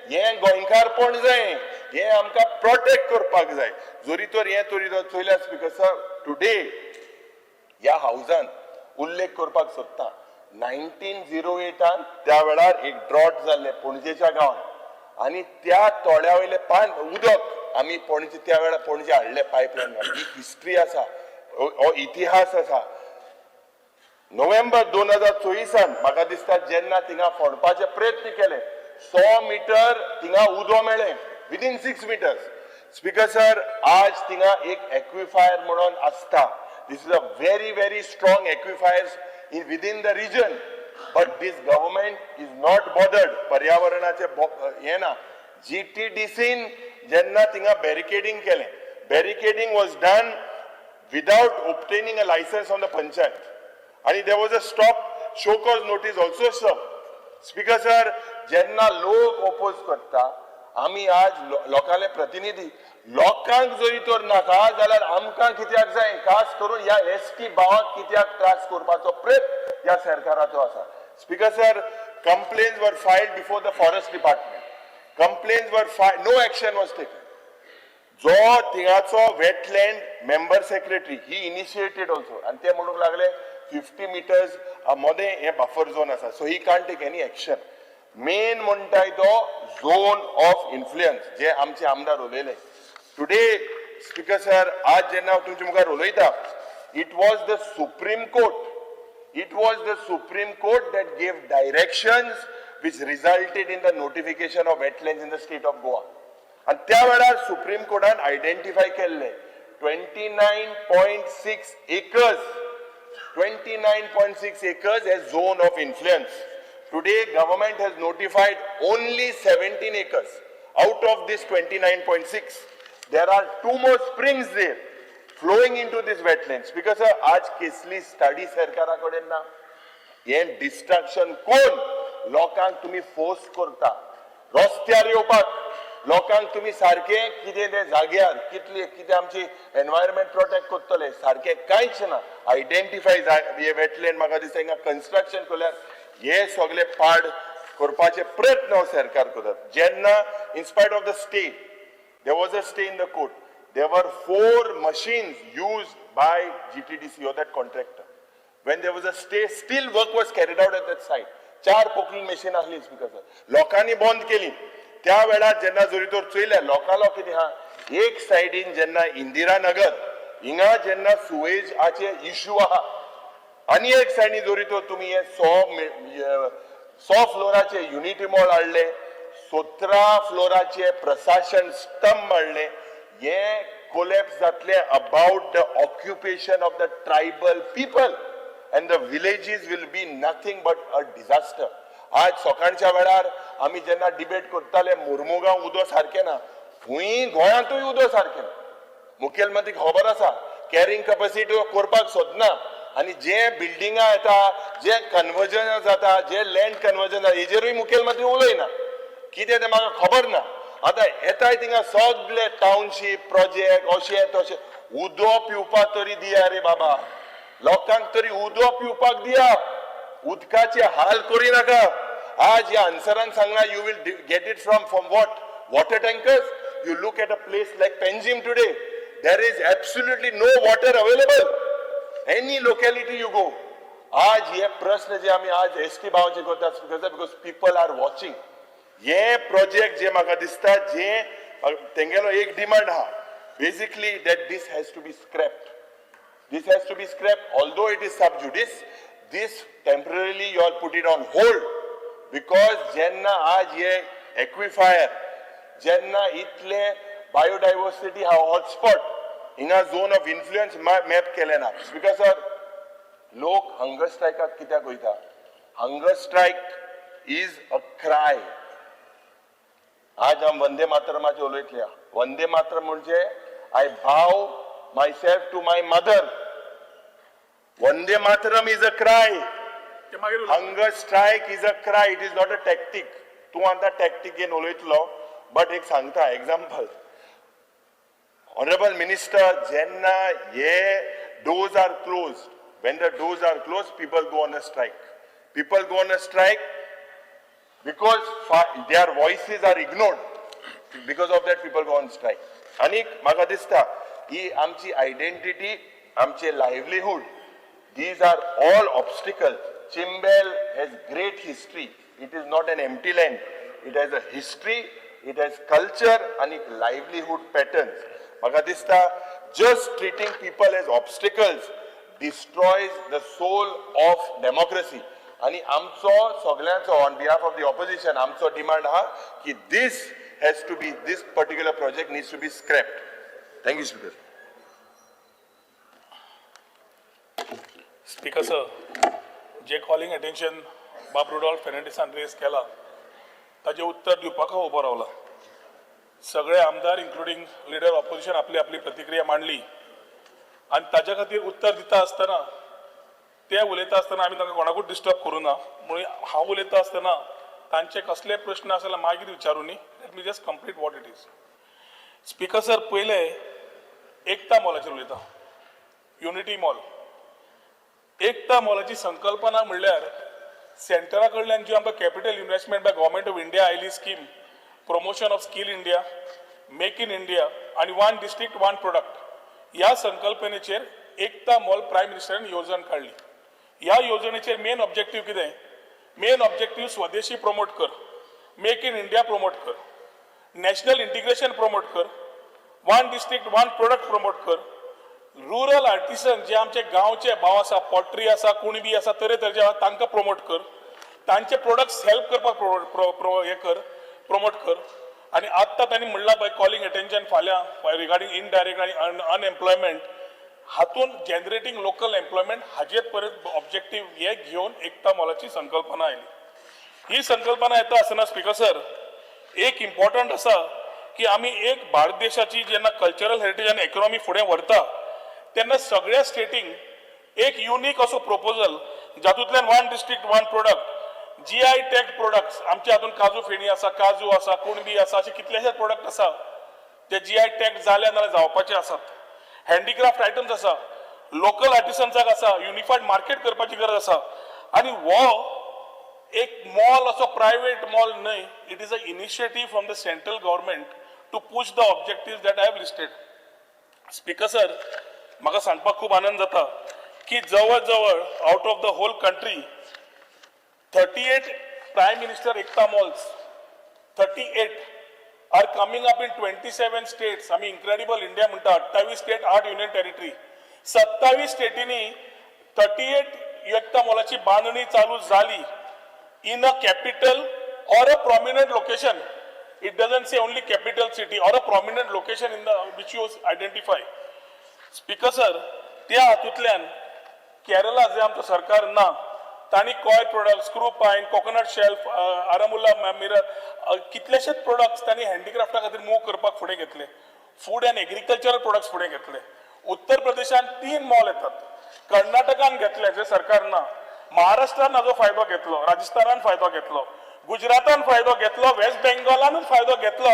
हें गोंयकारपण जाय, हें आमकां प्रोटेक्ट करपाक जाय. जरी तर हें तरी तर चोयल्यार, स्पिकर सर, टुडे ह्या हावजान उल्लेख करपाक सोदता, 1908 त्या वेळार एक ड्रॉट जाल्लें पणजेच्या गांवांत आनी त्या तोड्या वयलें पान उदक आमी पणजे त्या वेळार पणजे हाडलें पायपलायन. ही हिस्ट्री आसा, हो इतिहास आसा. नोव्हेंबर 2024 म्हाका दिसता जेन्ना थिंगा फोडपाचे प्रयत्न केले, 100 मिटर थिंगा उदो मेळ्ळें within 6 meters. Speaker sir, आज थिंगा एक एक्विफायर म्हणून आसता. This is a very very strong aquifer in within the region, but this government is not bothered. पर्यावरणाचे हें ना. जीटीडीसीन जेन्ना थिंगा बॅरिकेडींग केलें, barricading was done without obtaining a license from the panchayat. आणि there was a stop show cause notice also served. Speaker sir, जेन्ना लोक oppose करता, आमी आज लोकांले प्रतिनिधी, लोकांक जरी तर नाका जाल्यार आमकां कित्याक जाय? खास करून ह्या एसटी भावाक कित्याक त्रास करपाचो प्रयत्न ह्या सरकाराचो आसा? Speaker sir, complaints were filed before the forest department, complaints were filed, no action was taken. जो थिंगाचो wetland member secretary, he initiated also आनी ते म्हणूंक लागले 50 मिटर्स मदें हें बफर झोन आसा, so he can't take any action. Main म्हणटाय तो झोन ऑफ इन्फ्लुयन्स जे आमचे आमदार उलयले. टुडे, स्पिकर सर, आज जेन्ना हांव तुमच्या मुखार उलयता, it was the Supreme Court, it was the Supreme Court that gave directions which resulted in the notification of wetlands in the state of Goa. आणि त्या वेळार सुप्रीम कोर्टान आयडेंटिफाय केल्ले 29.6 acres, 29.6 acres as zone of influence. Today government has notified only 17 acres out of this 29.6. There are two more springs there flowing into this wetlands because आज केसली study सरकारा कडेन ना. हें destruction कोण लोकांक तुमी फोर्स करता रस्त्यार येवपाक? लोकांक तुमी सारकें कितें तें जाग्यार कितली कितें आमची एनवायरमेंट प्रोटेक्ट करतले, सारकें कांयच ना. आयडेंटिफाय हे वेटलँड, म्हाका दिसता हिंगा कन्स्ट्रक्शन केल्यार हे सगळे पाड करपाचे प्रयत्न हो सरकार करतात. जेन्ना in spite of the stay, there was a stay in the court, there were four machines used by GTDC or that contractor. When there was a stay, still work was carried out at that site. चार Poclain machine आसली, speaker sir, लोकांनी बंद केली. त्या वेळार जेन्ना जरी तर चोयलें लोकांलो कितें आहा, एक सायडीन जेन्ना इंदिरा नगर हिंगा जेन्ना सुवेजाचे इश्यू आहा आनी एक सायडीन जरी तर तुमी हे 100 फ्लोराचे युनिटी मॉल हाडले, 17 फ्लोराचे प्रशासन स्तंभ हाडले, हे कोलॅप्स जातले about the occupation of the tribal people. and the villages will be nothing but a disaster. आज सकाळच्या वेळार आमी जेन्ना डिबेट करताले, मुर्मुगांव उदो सारकें ना, खंय गोंयांतूय उदो सारकें ना. मुखेलमंत्री खबर आसा, कॅरिंग कॅपॅसिटी करपाक सोदना आनी जे बिल्डिंगां येता, जे कन्वर्जन जाता, जे लँड कन्वर्जन जाता, हेजेरूय मुखेलमंत्री उलयना. कितें तें म्हाका खबर ना. आतां येताय थिंगा सगले टावनशीप प्रोजेक्ट अशें तशें. उदो पिवपाक तरी दिया रे बाबा, लोकांक तरी उदो पिवपाक दिया, उदकाचे हाल करी नाका. आज ह्या आन्सरान सांगला, you will get it from what? Water tankers. You look at a place like Panjim today, there is absolutely no water available. Any locality you go. आज हे प्रश्न जे आमी आज एस टी भावाचे करता, because people are watching. हे project जे म्हाका दिसता, जे तेंगेलो एक डिमांड आहा, basically that this has to be scrapped. This has to be scrapped, although it is sub judice. This temporarily you all put it on hold, because जेन्ना आज हे एक्विफायर, जेन्ना इतले बायोडायवर्सिटी हा हॉटस्पॉट, हिंगा झोन ऑफ इन्फ्लुएन्स मॅप केले ना. Speaker sir, लोक हंगर स्ट्रायकाक कित्याक वयता? Hunger strike is a cry. आज आम वंदे मातरमाचे उलयतल्या. वंदे मातरम म्हणजे I bow myself to my mother. Vande Mataram is a cry.
ते मागीर उलोवया.
Hunger strike is a cry, it is not a tactic. तूं आतां टॅक्टीक घेवन उलयतलो, बट एक सांगता एग्जाम्पल. ऑनरेबल मिनिस्टर, जेन्ना हे doors are close, when the doors are close, people go on a strike. People go on a strike because their voices are ignored. Because of that, people go on strike. आनीक म्हाका दिसता ही आमची identity, आमचे livelihood, these are all obstacle. Chimbel has great history. It is not an empty land. It has a history, it has culture आनी livelihood patterns. म्हाका दिसता just treating people as obstacles destroys the soul of democracy. आणि आमचो सगळ्यांचो, on behalf of the opposition, आमचो demand आहा की this has to be, this particular project needs to be scrapped. Thank you, Speaker.
Speaker sir, J calling attention बाब Rudolph फेर्नांडीसान rays केला, ताजें उत्तर दिवपाक हांव उबो रावला. सगळे आमदार इन्क्लुडींग लिडर ऑपोजिशन आपली आपली प्रतिक्रिया मांडली आनी ताज्या खातीर उत्तर दिता आसतना, ते उलयता आसतना आमी तांकां कोणाकूच डिस्टर्ब करूं ना. म्हणून हांव उलयता आसतना तांचे कसले प्रश्न आसा जाल्यार मागीर विचारूनी. Let me just complete what it is. Speaker sir, पयले एकता मॉलाचेर उलयता, युनिटी मॉल. एकता मॉलाची संकल्पना म्हणल्यार सेंटरा कडल्यान जी आमकां capital investment by Government of India आयली scheme, promotion of Skill India, Make in India आनी वन डिस्ट्रिक्ट वन प्रोडक्ट, ह्या संकल्पनेचेर एकता मॉल प्रायम मिनिस्टरान येवजण काडली. ह्या येवजणेचेर मेन ऑब्जेक्टीव कितें? मेन ऑब्जेक्टीव स्वदेशी प्रमोट कर, मेक इन इंडिया प्रमोट कर, नॅशनल इंटिग्रेशन प्रमोट कर, one district one product promote कर, रुरल आर्टिसन जे आमचे गांवचे भाव आसा, पॉटरी आसा, कुणबी आसा, तरेतरेचे आसा, तांकां प्रमोट कर, तांचे प्रोडक्ट्स हेल्प करपाक हे कर, प्रमोट कर. आनी आत्तां तांणी म्हणलां पळय कॉलिंग अटेन्शन फाल्यां रिगार्डींग इनडायरेक्ट आनी अनएम्प्लॉयमेंट, हातून जनरेटींग लोकल एम्प्लॉयमेंट, हाजेर परत ऑब्जेक्टीव हे घेवन एकता मॉलाची संकल्पना आयली. ही संकल्पना येता आसतना, स्पीकर सर, एक इम्पॉर्टंट आसा की आमी एक भारत देशाची जेन्ना कल्चरल हेरिटेज आनी इकॉनॉमी फुडें व्हरता तेन्ना सगळ्या स्टेटींक एक युनीक असो proposal, जातूंतल्यान one district one product, GI tag products, आमच्या हातून काजू फेणी आसा, काजू आसा, कुणबी आसा, अशे कितलेशेच प्रोडक्ट आसा ते जीआय टॅग जाले नाल्यार जावपाचे आसात. हँडीक्राफ्ट आयटम्स आसा, लोकल आर्टिसन्साक आसा, युनिफायड मार्केट करपाची गरज आसा. आनी हो एक मॉल असो प्रायव्हेट मॉल न्हय, it is a initiative from the central government to push the objective that I have listed. Speaker sir, म्हाका सांगपाक खूब आनंद जाता की जवळ जवळ out of the whole country, 38 Prime Minister Ekta Malls, 38 are coming up in 27 states. आमी incredible India म्हणटा. 28 स्टेट, 8 युनियन टेरिटरी, 27 स्टेटींनी 38 एकता मॉलाची बांदणी चालू जाली in a capital or a prominent location. It doesn't say only capital city, or a prominent location in the which you identify. Speaker sir, त्या हातूंतल्यान केरला जे आमचो सरकार ना, तांणी coir product, screw pine, coconut shell, Aranmula mirror, कितलेशेच products तांणी हँडीक्राफ्टा खातीर move करपाक फुडें घेतले. फूड अँड एग्रीकल्चरल प्रोडक्ट्स फुडें घेतले. उत्तर प्रदेशान तीन मॉल येतात. कर्नाटकान घेतले जे सरकार ना. महाराष्ट्रान हाजो फायदो घेतलो, राजस्थानान फायदो घेतलो, गुजरातान फायदो घेतलो, वेस्ट बेंगॉलानूच फायदो घेतलो.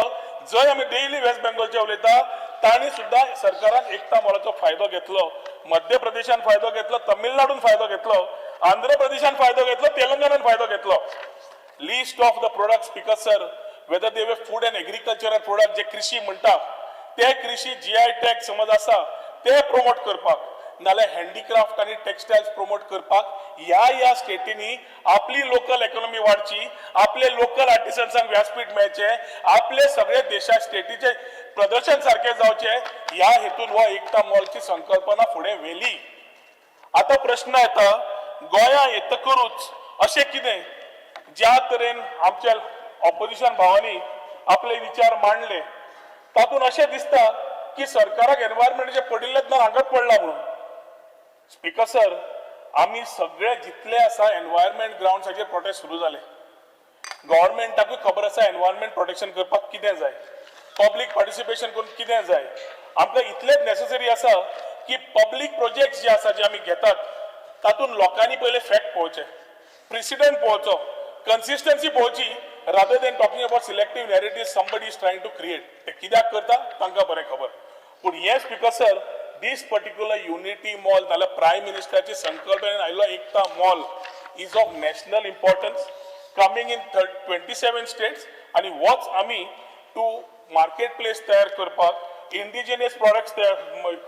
जंय आमी डेली वेस्ट बेंगॉलचे उलयता, तांणी सुद्दां सरकारान एकता मॉलाचो फायदो घेतलो. मध्य प्रदेशान फायदो घेतलो, तमिळनाडून फायदो घेतलो, आंध्र प्रदेशान फायदो घेतलो, तेलंगणान फायदो घेतलो. List of the product, Speaker sir, whether they food and agricultural product, जे कृषी म्हणटा ते कृषी जीआय टॅग समज आसा ते प्रमोट करपाक, नाल्यार हँडीक्राफ्ट आनी टेक्सटायल्स प्रमोट करपाक ह्या ह्या स्टेटींनी आपली लोकल इकॉनॉमी वाडची, आपले लोकल आर्टिसन्सांक व्यासपीठ मेळचें, आपले सगळे देशा स्टेटीचे प्रदर्शन सारकें जावचें, ह्या हेतून हो एकता मॉलची संकल्पना फुडें व्हेली. आतां प्रश्न येता, गोंया येतकरूच अशें कितें, ज्या तरेन आमच्या ऑपोजिशन भावांनी आपले विचार मांडले, तातूंत अशें दिसता की सरकाराक एनवायरमेंटाचें पडिल्लेंच ना, हांगाच पडलां म्हणून. स्पीकर सर, आमी सगळे जितले आसा, एनवायरमेंट ग्रावंड्साचेर प्रोटेस्ट सुरू जाले. गव्हर्मेंटाकूय खबर आसा एनवायरमेंट प्रोटेक्शन करपाक कितें जाय, पब्लीक पार्टिसिपेशन करून कितें जाय. आमकां इतलेंच नेसेसरी आसा की पब्लीक प्रोजेक्ट जे आसा, जे आमी घेतात, तातूंत लोकांनी पयले फॅक्ट पळोवचे, प्रिसिडंट पळोवचो, कन्सिस्टन्सी पळोवची, rather than talking about selective narrative somebody is trying to create. ते कित्याक करता तांकां बरें खबर. पूण हें, Speaker sir, this particular Unity Mall नाल्यार प्रायम मिनिस्टराची संकल्पनेन आयिल्लो एकता mall is of national importance, coming in 27 states. आनी होच आमी टू मार्केट प्लेस तयार करपाक, इंडिजिनियस प्रॉडक्ट्स तयार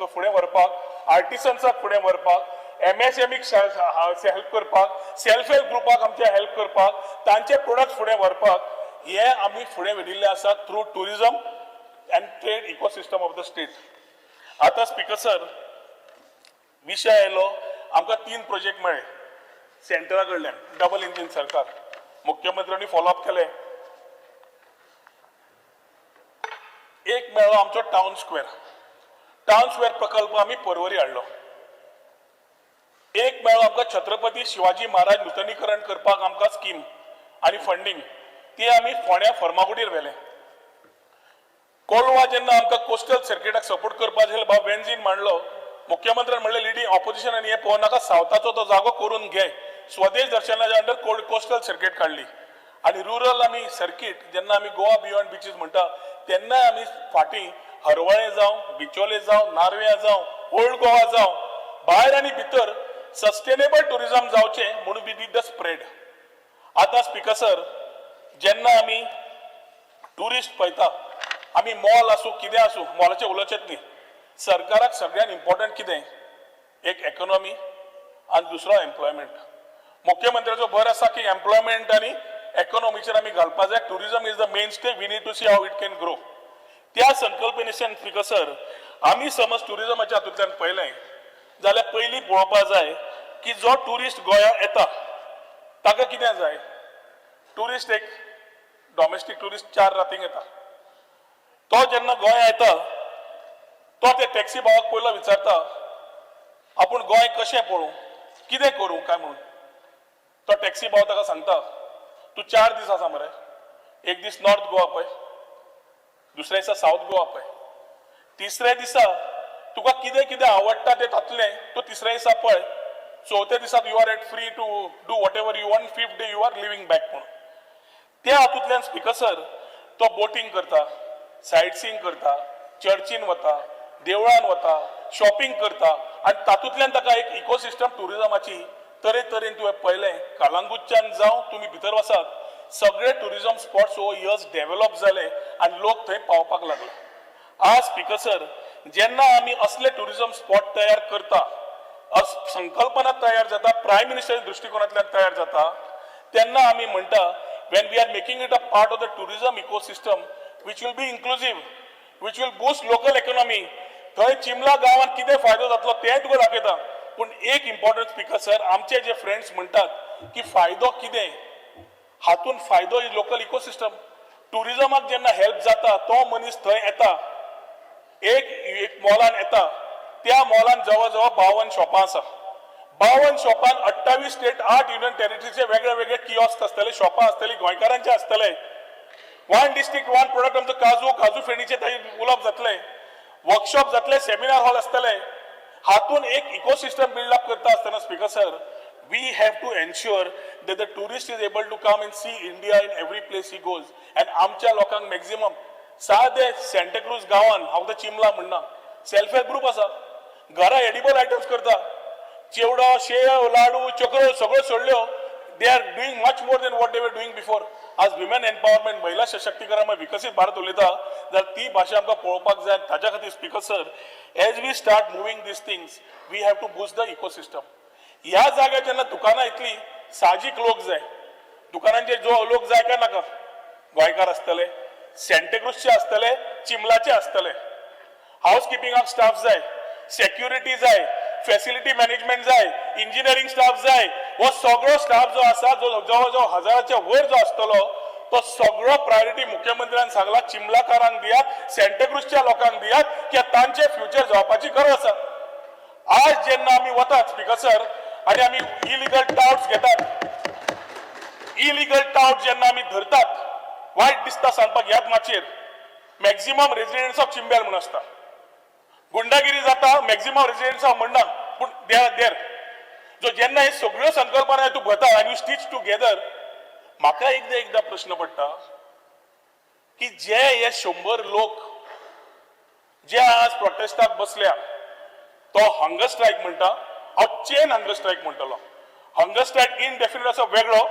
फुडें व्हरपाक, आर्टिसन्साक फुडें व्हरपाक, एमएसएमईक हेल्प करपाक, सेल्फ हेल्प ग्रुपाक आमच्या हेल्प करपाक, तांचे प्रोडक्ट फुडें व्हरपाक, हे आमी फुडें व्हेरिल्ले आसा through tourism and trade ecosystem of the state. आतां स्पीकर सर, विशय आयलो, आमकां तीन प्रोजेक्ट मेळ्ळे सेंटरा कडल्यान. डबल इंजीन सरकार, मुख्यमंत्र्यांनी फॉलोअप केलें. एक मेळ्ळो आमचो टावन स्क्वेअर. टावन स्क्वेअर प्रकल्प आमी परवरी हाडलो. एक मेळ्ळो आमकां छत्रपती शिवाजी महाराज नुतनीकरण करपाक आमकां स्कीम आनी फंडींग, ती आमी फोंड्या फर्मागुडीर व्हेलें. कोलवा जेन्ना आमकां कोस्टल सर्किटाक सपोर्ट करपाक जाय, बाब वेन्झीन मांडलो. मुख्यमंत्र्यान म्हणलें, लिडिंग ऑपोजिशन आनी हें पळोवनाका, नाका, सावथाचो तो जागो करून घे. स्वदेश दर्शनाच्या अंडर कोस्टल सर्किट काडली आनी रुरल आमी सर्किट, जेन्ना आमी गोवा बियॉन्ड बिचीस म्हणटा, तेन्ना आमी फाटीं हरवळे जावं, बिचोले जावं, नार्व्या जावं, ओल्ड गोवा जावं, भायर आनी भितर सस्टेनेबल टुरिझम जावचें म्हणून we did the spread. आतां स्पीकर सर, जेन्ना आमी टुरिस्ट पळयता, आमी मॉल आसूं, कितें आसूं, मॉलाचें उलोवचेंच न्ही. सरकाराक सगळ्यात इम्पॉर्टंट कितें? एक इकॉनॉमी आनी दुसरो एम्प्लॉयमेंट. मुख्यमंत्र्याचो भर आसा की एम्प्लॉयमेंट आनी इकॉनॉमीचेर आमी घालपा जाय. Tourism is the mainstay, we need to see how it can grow. त्या संकल्पनेच्यान, स्पीकर सर, आमी समज टुरिझमाच्या हातूंतल्यान पळयलें जाल्यार पयलीं पळोवपा जाय की जो टुरिस्ट गोंया येता ताका कितें जाय. टुरिस्ट, एक डॉमेस्टीक टुरिस्ट 4 रातींक येता. तो जेन्ना गोंया येता, तो ते टॅक्सी भावाक पयलो विचारता, आपूण गोंय कशें पळोवं, कितें करूं काय म्हणून. तो टॅक्सी भाव ताका सांगता, तूं 4 दीस आसा मरे, एक दीस नॉर्थ गोवा पळय, दुसऱ्या दिसा सावथ गोवा पळय, तिसऱ्या दिसा तुका कितें कितें आवडटा तें तातलें तूं तिसऱ्या दिसा पळय, चवथ्या दिसा you are at free to do whatever you want, fifth day you are leaving back म्हणून. त्या हातूंतल्यान, स्पीकर सर, तो बोटींग करता, सायट सिईंग करता, चर्चीन वता, देवळान वता, शॉपिंग करता आनी तातूंतल्यान ताका एक इकोसिस्टम टुरिझमाची तरेतरेन तुवें पळयलें. कलांगूटच्यान जावं, तुमी भितर वचात, सगळे टुरिझम स्पॉट्स हो इयर्स डेव्हलप जाले आनी लोक थंय पावपाक लागले. आज, स्पीकर सर, जेन्ना आमी असले टुरिझम स्पॉट तयार करता, संकल्पना तयार जाता, प्रायम मिनिस्टरच्या दृश्टिकोनांतल्यान तयार जाता, तेन्ना आमी म्हणटा, when we are making it a part of the tourism ecosystem which will be inclusive, which will boost local economy, थंय चिमला गांवांत कितें फायदो जातलो तें तुका दाखयता. पूण एक इम्पॉर्टंट, स्पीकर सर, आमचे जे फ्रेंड्स म्हणटात की फायदो कितें हातून, फायदो लोकल इकोसिस्टम टुरिझमाक जेन्ना हेल्प जाता, तो मनीस थंय येता, एक एक मॉलान येता, त्या मॉलान जवळ जवळ 52 शॉपां आसा. 52 शॉपान 28 स्टेट, 8 युनियन टेरिटरीचे वेगळे वेगळे किऑस्क आसतले, शॉपां आसतली, गोंयकारांचे आसतले. वन डिस्ट्रिक्ट वन प्रोडक्ट, आमचो काजू, काजू फेणीचे थंय उलोवप जातलें, वर्कशॉप जातले, सेमिनार हॉल आसतले. हातून एक इकोसिस्टम बिल्ड अप करता आसतना, Speaker sir, we have to ensure that the tourist is able to come and see India in every place he goes. And आमच्या लोकांक मॅक्झिमम सादे सेंटाक्रूज गांवान, हांव तर चिमला म्हणना, सेल्फ हेल्प ग्रुप आसा, घरा एडिबल आयटम्स करता, चिवडो, शेव, लाडू, चक्रो सगळ्यो सोडल्यो. They are doing much more than what they were doing before. आज विमेन एम्पावरमेंट, महिला सशक्तीकरण म्हळ्यार विकसीत भारत उलयता जाल्यार ती भाशा आमकां पळोवपाक जाय. ताच्या खातीर, Speaker sir, as we start moving these things, we have to boost the ecosystem. ह्या जाग्यार जेन्ना दुकानां येतली, साहजीक लोक जाय. दुकानांचे जो लोक जाय काय नाका? गोंयकार आसतले, सेंटेक्रूजचे आसतले, चिमलाचे आसतले. हाऊस किपिंगाक स्टाफ जाय, सेक्युरिटी जाय, फॅसिलिटी मॅनेजमेंट जाय, इंजिनियरींग स्टाफ जाय. हो सगळो स्टाफ जो आसा, जो जवळ जवळ हजाराच्या वयर जो आसतलो, तो सगळो प्रायोरिटी मुख्यमंत्र्यान सांगला, चिमलाकारांक दियात, सेंटेक्रूजच्या लोकांक दियात, की तांचे फ्युचर जावपाची गरज आसा. आज जेन्ना आमी वतात, स्पीकर सर, आनी आमी इलिगल टावट्स घेतात, इलिगल टावट जेन्ना आमी धरतात, वायट दिसता सांगपाक, ह्याच माचयेर मॅक्झिमम रेजिडेंट्स ऑफ चिंबेल म्हणून आसता. गुंडागिरी जाता, मॅक्झिमम रेजिडेंट्स हांव म्हणना, पूण they are there. जो जेन्ना हे सगळ्यो संकल्पना तूं घेता आनी you stitch together, म्हाका एकदां एकदां प्रश्न पडटा की जे हे 100 लोक जे आज प्रोटेस्टाक बसल्या, तो हंगर स्ट्रायक म्हणटा, हांव चेन हंगर स्ट्रायक म्हणटलो. हंगर स्ट्रायक इनडेफिनेट असो वेगळो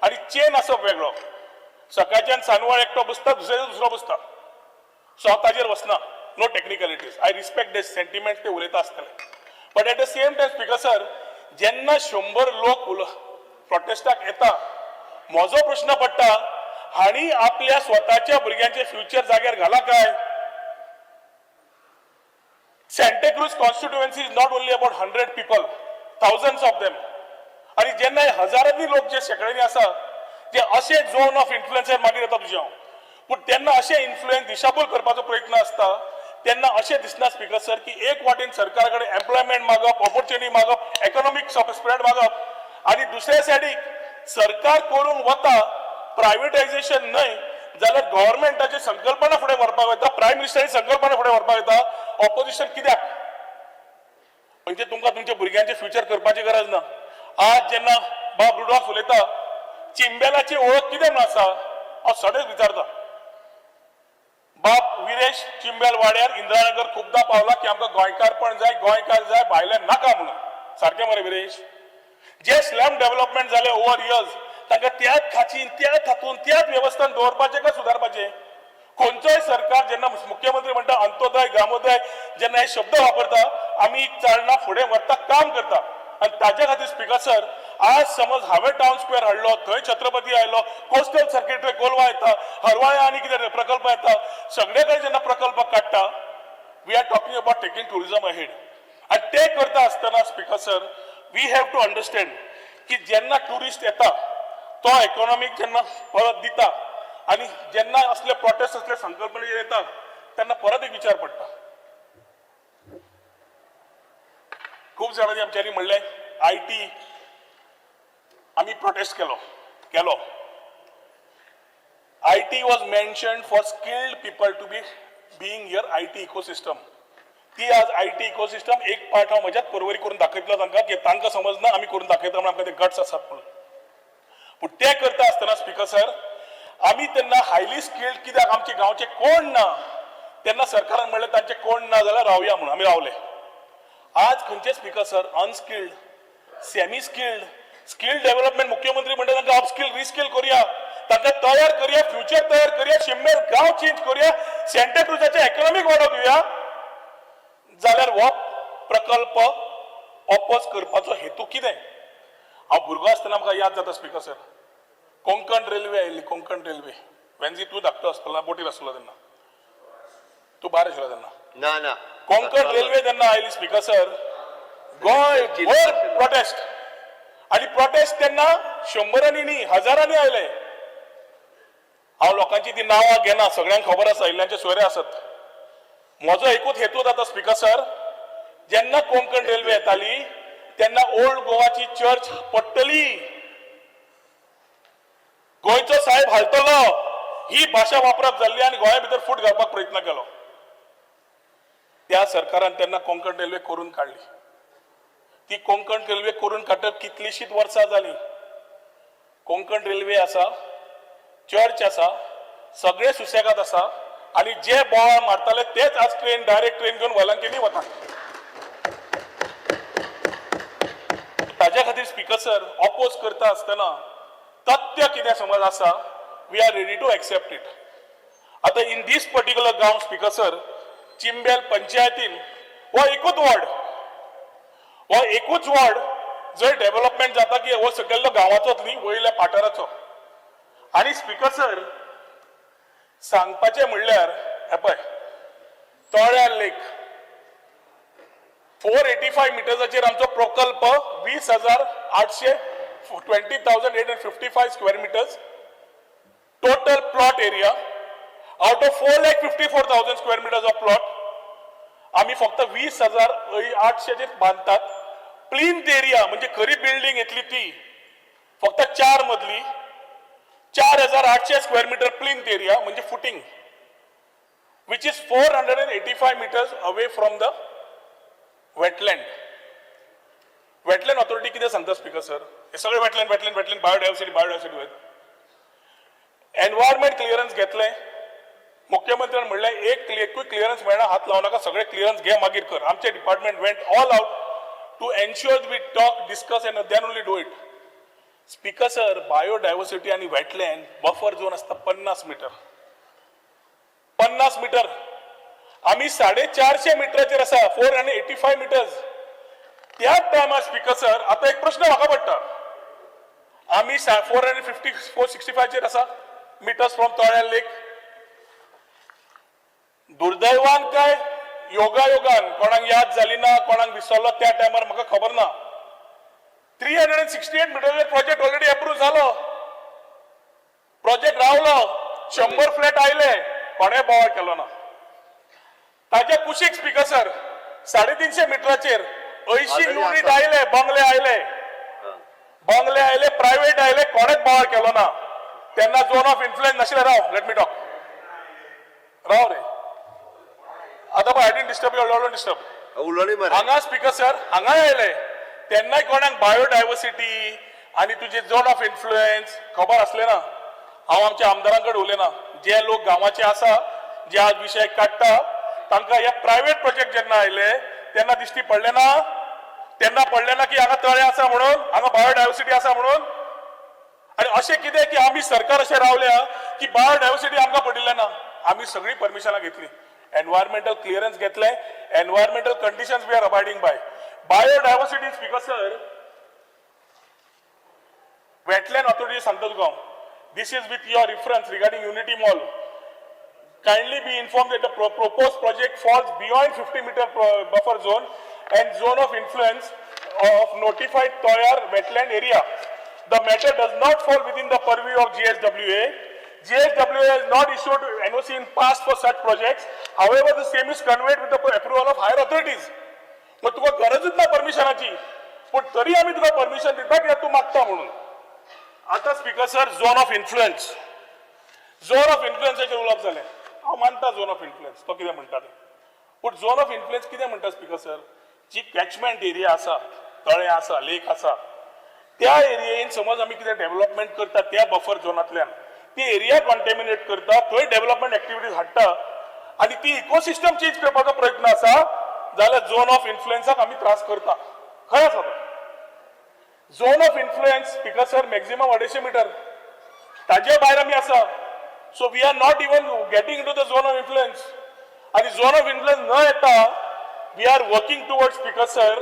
आनी चेन असो वेगळो. सकाळच्यान सांजवेळ एकटो बसता, दुसऱ्या दुसरो बसता. सो हांव ताजेर वचना. No technicalities, I respect the sentiment, ते उलयता आसतले. But at the same time, Speaker sir, जेन्ना 100 लोक उल प्रोटेस्टाक येता, म्हजो प्रश्न पडटा, हांणी आपल्या स्वताच्या भुरग्यांचे फ्युचर जाग्यार घाला काय? Santa Cruz constituency is not only about 100 people, thousands of them. आणि जेन्ना हे हजारांनी लोक जे शेंकड्यांनी आसा, ते अशे झोन ऑफ इन्फ्लुएन्सर मागीर येता तुजें हांव, पूण तेन्ना अशे इन्फ्लुएन्स दिशाभूल करपाचो प्रयत्न आसता. तेन्ना अशें दिसना, स्पीकर सर, की एक वाटेन सरकारा कडेन एम्प्लॉयमेंट मागप, ऑपॉर्च्युनिटी मागप, इकॉनॉमीक स्प्रेड मागप आनी दुसऱ्या सायडीक सरकार करूंक वता प्रायव्हेटायझेशन न्हय जाल्यार गव्हर्मेंटाची संकल्पना फुडें व्हरपाक वता, प्रायम मिनिस्टराची संकल्पना फुडें व्हरपाक वता. ऑपोजिशन कित्याक? म्हणजे तुमकां तुमच्या भुरग्यांचे फ्युचर करपाची गरज ना. आज जेन्ना बाब रुडॉल्फ उलयता, चिंबेलाची ओळख कितें म्हणून आसा, हांव सडेच विचारता. बाब विरेश चिंबेल वाड्यार, इंदिरानगर खुबदां पावला की आमकां गोंयकारपण जाय, गोंयकार जाय, भायले नाका म्हणून. सारकें मरे विरेश? जे स्लम डेव्हलपमेंट जाले ओवर इयर्स, तांकां त्याच खाचीन, त्याच हातून, त्याच वेवस्थान दवरपाचें काय सुदारपाचें? खंयचोय सरकार जेन्ना मुख्यमंत्री म्हणटा अंत्योदय, ग्रामोदय, जेन्ना हे शब्द वापरता, आमी चालना फुडें व्हरता, काम करता. आनी ताज्या खातीर, स्पीकर सर, आज समज हांवें टावन स्क्वेअर हाडलो, थंय छत्रपती आयलो, कोस्टल सर्किट कोलवा येता, हरवाळे आनी कितें प्रकल्प येता, सगळे कडेन जेन्ना प्रकल्प काडटा, we are talking about taking tourism ahead. आनी ते करता आसतना, Speaker sir, we have to understand की जेन्ना ट्युरिस्ट येता, तो इकॉनॉमीक जेन्ना परत दिता आनी जेन्ना असले प्रोटेस्ट, असले संकल्पना येता, तेन्ना परत एक विचार पडटा. खूब जाणांनी आमच्यांनी म्हणलें, IT आमी प्रोटेस्ट केलो केलो. IT was mentioned for skilled people to be being here, IT ecosystem. ती आज IT ecosystem एक पार्ट हांव म्हज्याच परवरी करून दाखयतलो तांकां, की तांकां समजना, आमी करून दाखयता म्हणून, आमकां ते गट्स आसात म्हणून. पूण ते करता आसतना, स्पीकर सर, आमी तेन्ना हायली स्किल्ड कित्याक आमचे गांवचे कोण ना. तेन्ना सरकारान म्हणलें, तांचे कोण ना जाल्यार रावया म्हणून. आमी रावले. आज खंयचे, Speaker sir, unskilled, semi skilled, skill development मुख्यमंत्री म्हणटा, तांकां अपस्किल, रिस्किल करूया, तांकां तयार करूया, फ्युचर तयार करूया, शिममेर गांव चेंज करूया, सेंटाक्रुजाचे इकॉनॉमीक वाडो दिवया, जाल्यार हो प्रकल्प ऑपोज करपाचो हेतू कितें? हांव भुरगो आसतना म्हाका याद जाता, स्पीकर सर, कोंकण रेल्वे आयिल्ली, कोंकण रेल्वे. वेन्जी, तूं धाकटो आसतलो ना, बोटीर आसलो तेन्ना, तूं भायर आशिल्लो तेन्ना.
ना ना.
कोंकण रेल्वे जेन्ना आयली, स्पीकर सर, गोंय भर प्रोटेस्ट. आणि प्रोटेस्ट तेन्ना शंबरांनी न्ही, हजारांनी आयले. हांव लोकांची ती नांवां घेना, सगळ्यांक खबर आसा, इल्ल्यांचे सोयरे आसत. म्हजो एकूच हेतू जाता, स्पीकर सर, जेन्ना कोंकण रेल्वे येताली तेन्ना ओल्ड गोवाची चर्च पडटली, गोंयचो साहेब हालतलो, ही भाशा वापरप जाल्ली आनी गोंया भितर फूट घालपाक प्रयत्न केलो. त्या सरकारान तेन्ना कोंकण रेल्वे करून काडली. ती कोंकण रेल्वे करून काडटक कितलीशींच वर्सां जाली. कोंकण रेल्वे आसा, चर्च आसा, सगळे सुसेगाद आसा आनी जे बोवाळ मारताले तेच आज ट्रेन, डायरेक्ट ट्रेन घेवन वेलंकिनी वता. ताज्या खातीर स्पीकर सर, ऑपोज करता आसतना तथ्य कितें समज आसा, we are ready to accept it. आतां इन दीस पर्टिक्युलर गांव, स्पीकर सर, चिंबेल पंचायतीन हो एकूच वॉर्ड, हो एकूच वॉर्ड जंय डेव्हलपमेंट जाता की हो सकयल्लो गांवाचोच न्ही, वयल्या पाठाराचो. आनी स्पीकर सर, सांगपाचें म्हणल्यार हे पळय, तळ्या लेक 485 मिटर्साचेर आमचो प्रकल्प, 20,800, 20,855 square meters total plot area out of 4,54,000 square meters of plot. आम्ही फक्त 20,800चेर बांदतात. प्लिंथ एरिया म्हणजे खरी बिल्डिंग येतली ती फक्त चार मजली, 4,800 स्क्वेअर मिटर प्लिंथ एरिया म्हणजे footing, which is 485 meters away from the wetland. Wetland authority कितें सांगता स्पीकर सर? हे सगळे wetland, wetland, wetland, biodiversity, biodiversity. Environment clearance घेतलें. मुख्यमंत्र्यान म्हणलें, एक एकूय क्लियरन्स मेळना, हात लावू नाका, सगळे क्लियरन्स घे, मागीर कर. आमचे department went all out to ensure we talk, discuss and then only do it. Speaker sir, biodiversity आनी वेटलँड बफर झोन आसता 50 मिटर. 50 मिटर, आमी 450 मिटराचेर आसा, 485 meters त्याच टायमार. स्पीकर सर, आतां एक प्रश्न म्हाका पडटा, आमी 450, 465चेर आसा मिटर्स फ्रॉम तळ्या लेक. दुर्दैवान काय योगायोगान, कोणाक याद जाली ना, कोणाक विसरलो त्या टायमार, म्हाका खबर ना, 368 मिटरचे प्रोजेक्ट ऑलरेडी अप्रूव्ह झालो. प्रोजेक्ट रावलो, 100 फ्लॅट आयले, कोणें बोवाळ केलो ना. ताच्या कुशीक, स्पीकर सर, 350 मिटराचेर 80
Already
unit
आसा.
आयले, बंगले आयले, बंगले आयले, प्रायव्हेट आयले, कोणेच बोवाळ केलो ना. तेन्ना झोन ऑफ इन्फ्लुएन्स नाशिल्लें. राव, let me talk. राव रे. आतां पळय, I didn't disturb you, don't disturb.
उलोवणी मरे.
हांगा, स्पीकर सर, हांगाय आयले तेन्नाय कोणाक बायोडायवर्सिटी आनी तुजे झोन ऑफ इन्फ्लुएन्स खबर आसलें ना. हांव आमच्या आमदारां कडेन उलयना. जे लोक गांवाचे आसा, जे आज विशय काडटा, तांकां हे प्रायव्हेट प्रोजेक्ट जेन्ना आयले तेन्ना दिश्टी पडले ना? तेन्ना पडले ना की हांगा तळें आसा म्हणून, हांगा बायोडायवर्सिटी आसा म्हणून? आनी अशें कितें की आमी सरकार अशें रावल्या की बायोडायवर्सिटी आमकां पडिल्लें ना? आमी सगळीं परमिशनां घेतली, एनवायरमेंटल क्लियरन्स घेतले, environmental conditions we are abiding by. Biodiversity, Speaker sir, wetland authority सांगता तुका हांव, this is with your reference regarding Unity Mall. Kindly be informed that the proposed project falls beyond 50 meter buffer zone and zone of influence of notified Toyar wetland area. The matter does not fall within the purview of GSWA. GSWA has not issued NOC in past for such projects. However, the same is conveyed with the approval of higher authorities. मग तुका गरजच ना परमिशनाची, पण तरी आमी तुका permission दिता कित्याक तूं मागता म्हणून. आतां speaker sir, zone of influence, zone of इन्फ्लुएन्साचेर उलोवप जालें. हांव मानता झोन ऑफ इन्फ्लुएन्स तो कितें म्हणटा तें, पूण झोन ऑफ इन्फ्लुएन्स कितें म्हणटा, स्पीकर सर? जी कॅचमेंट एरिया आसा, तळें आसा, लेक आसा, त्या एरियेन समज आमी कितें डेव्हलपमेंट करता, त्या बफर झोनांतल्यान ती एरिया कॉन्टेमिनेट करता, थंय डेव्हलपमेंट एक्टिविटीज हाडटा आनी ती इकोसिस्टम चेंज करपाचो प्रयत्न आसा जाल्यार झोन ऑफ इन्फ्लुएन्साक आमी त्रास करता. खंय आसा तो zone of influence, Speaker sir? Maximum 250 meter. ताजे भायर आमी आसा, so we are not even getting to the zone of influence. आनी झोन ऑफ इन्फ्लुएन्स न येता we are working towards, Speaker sir,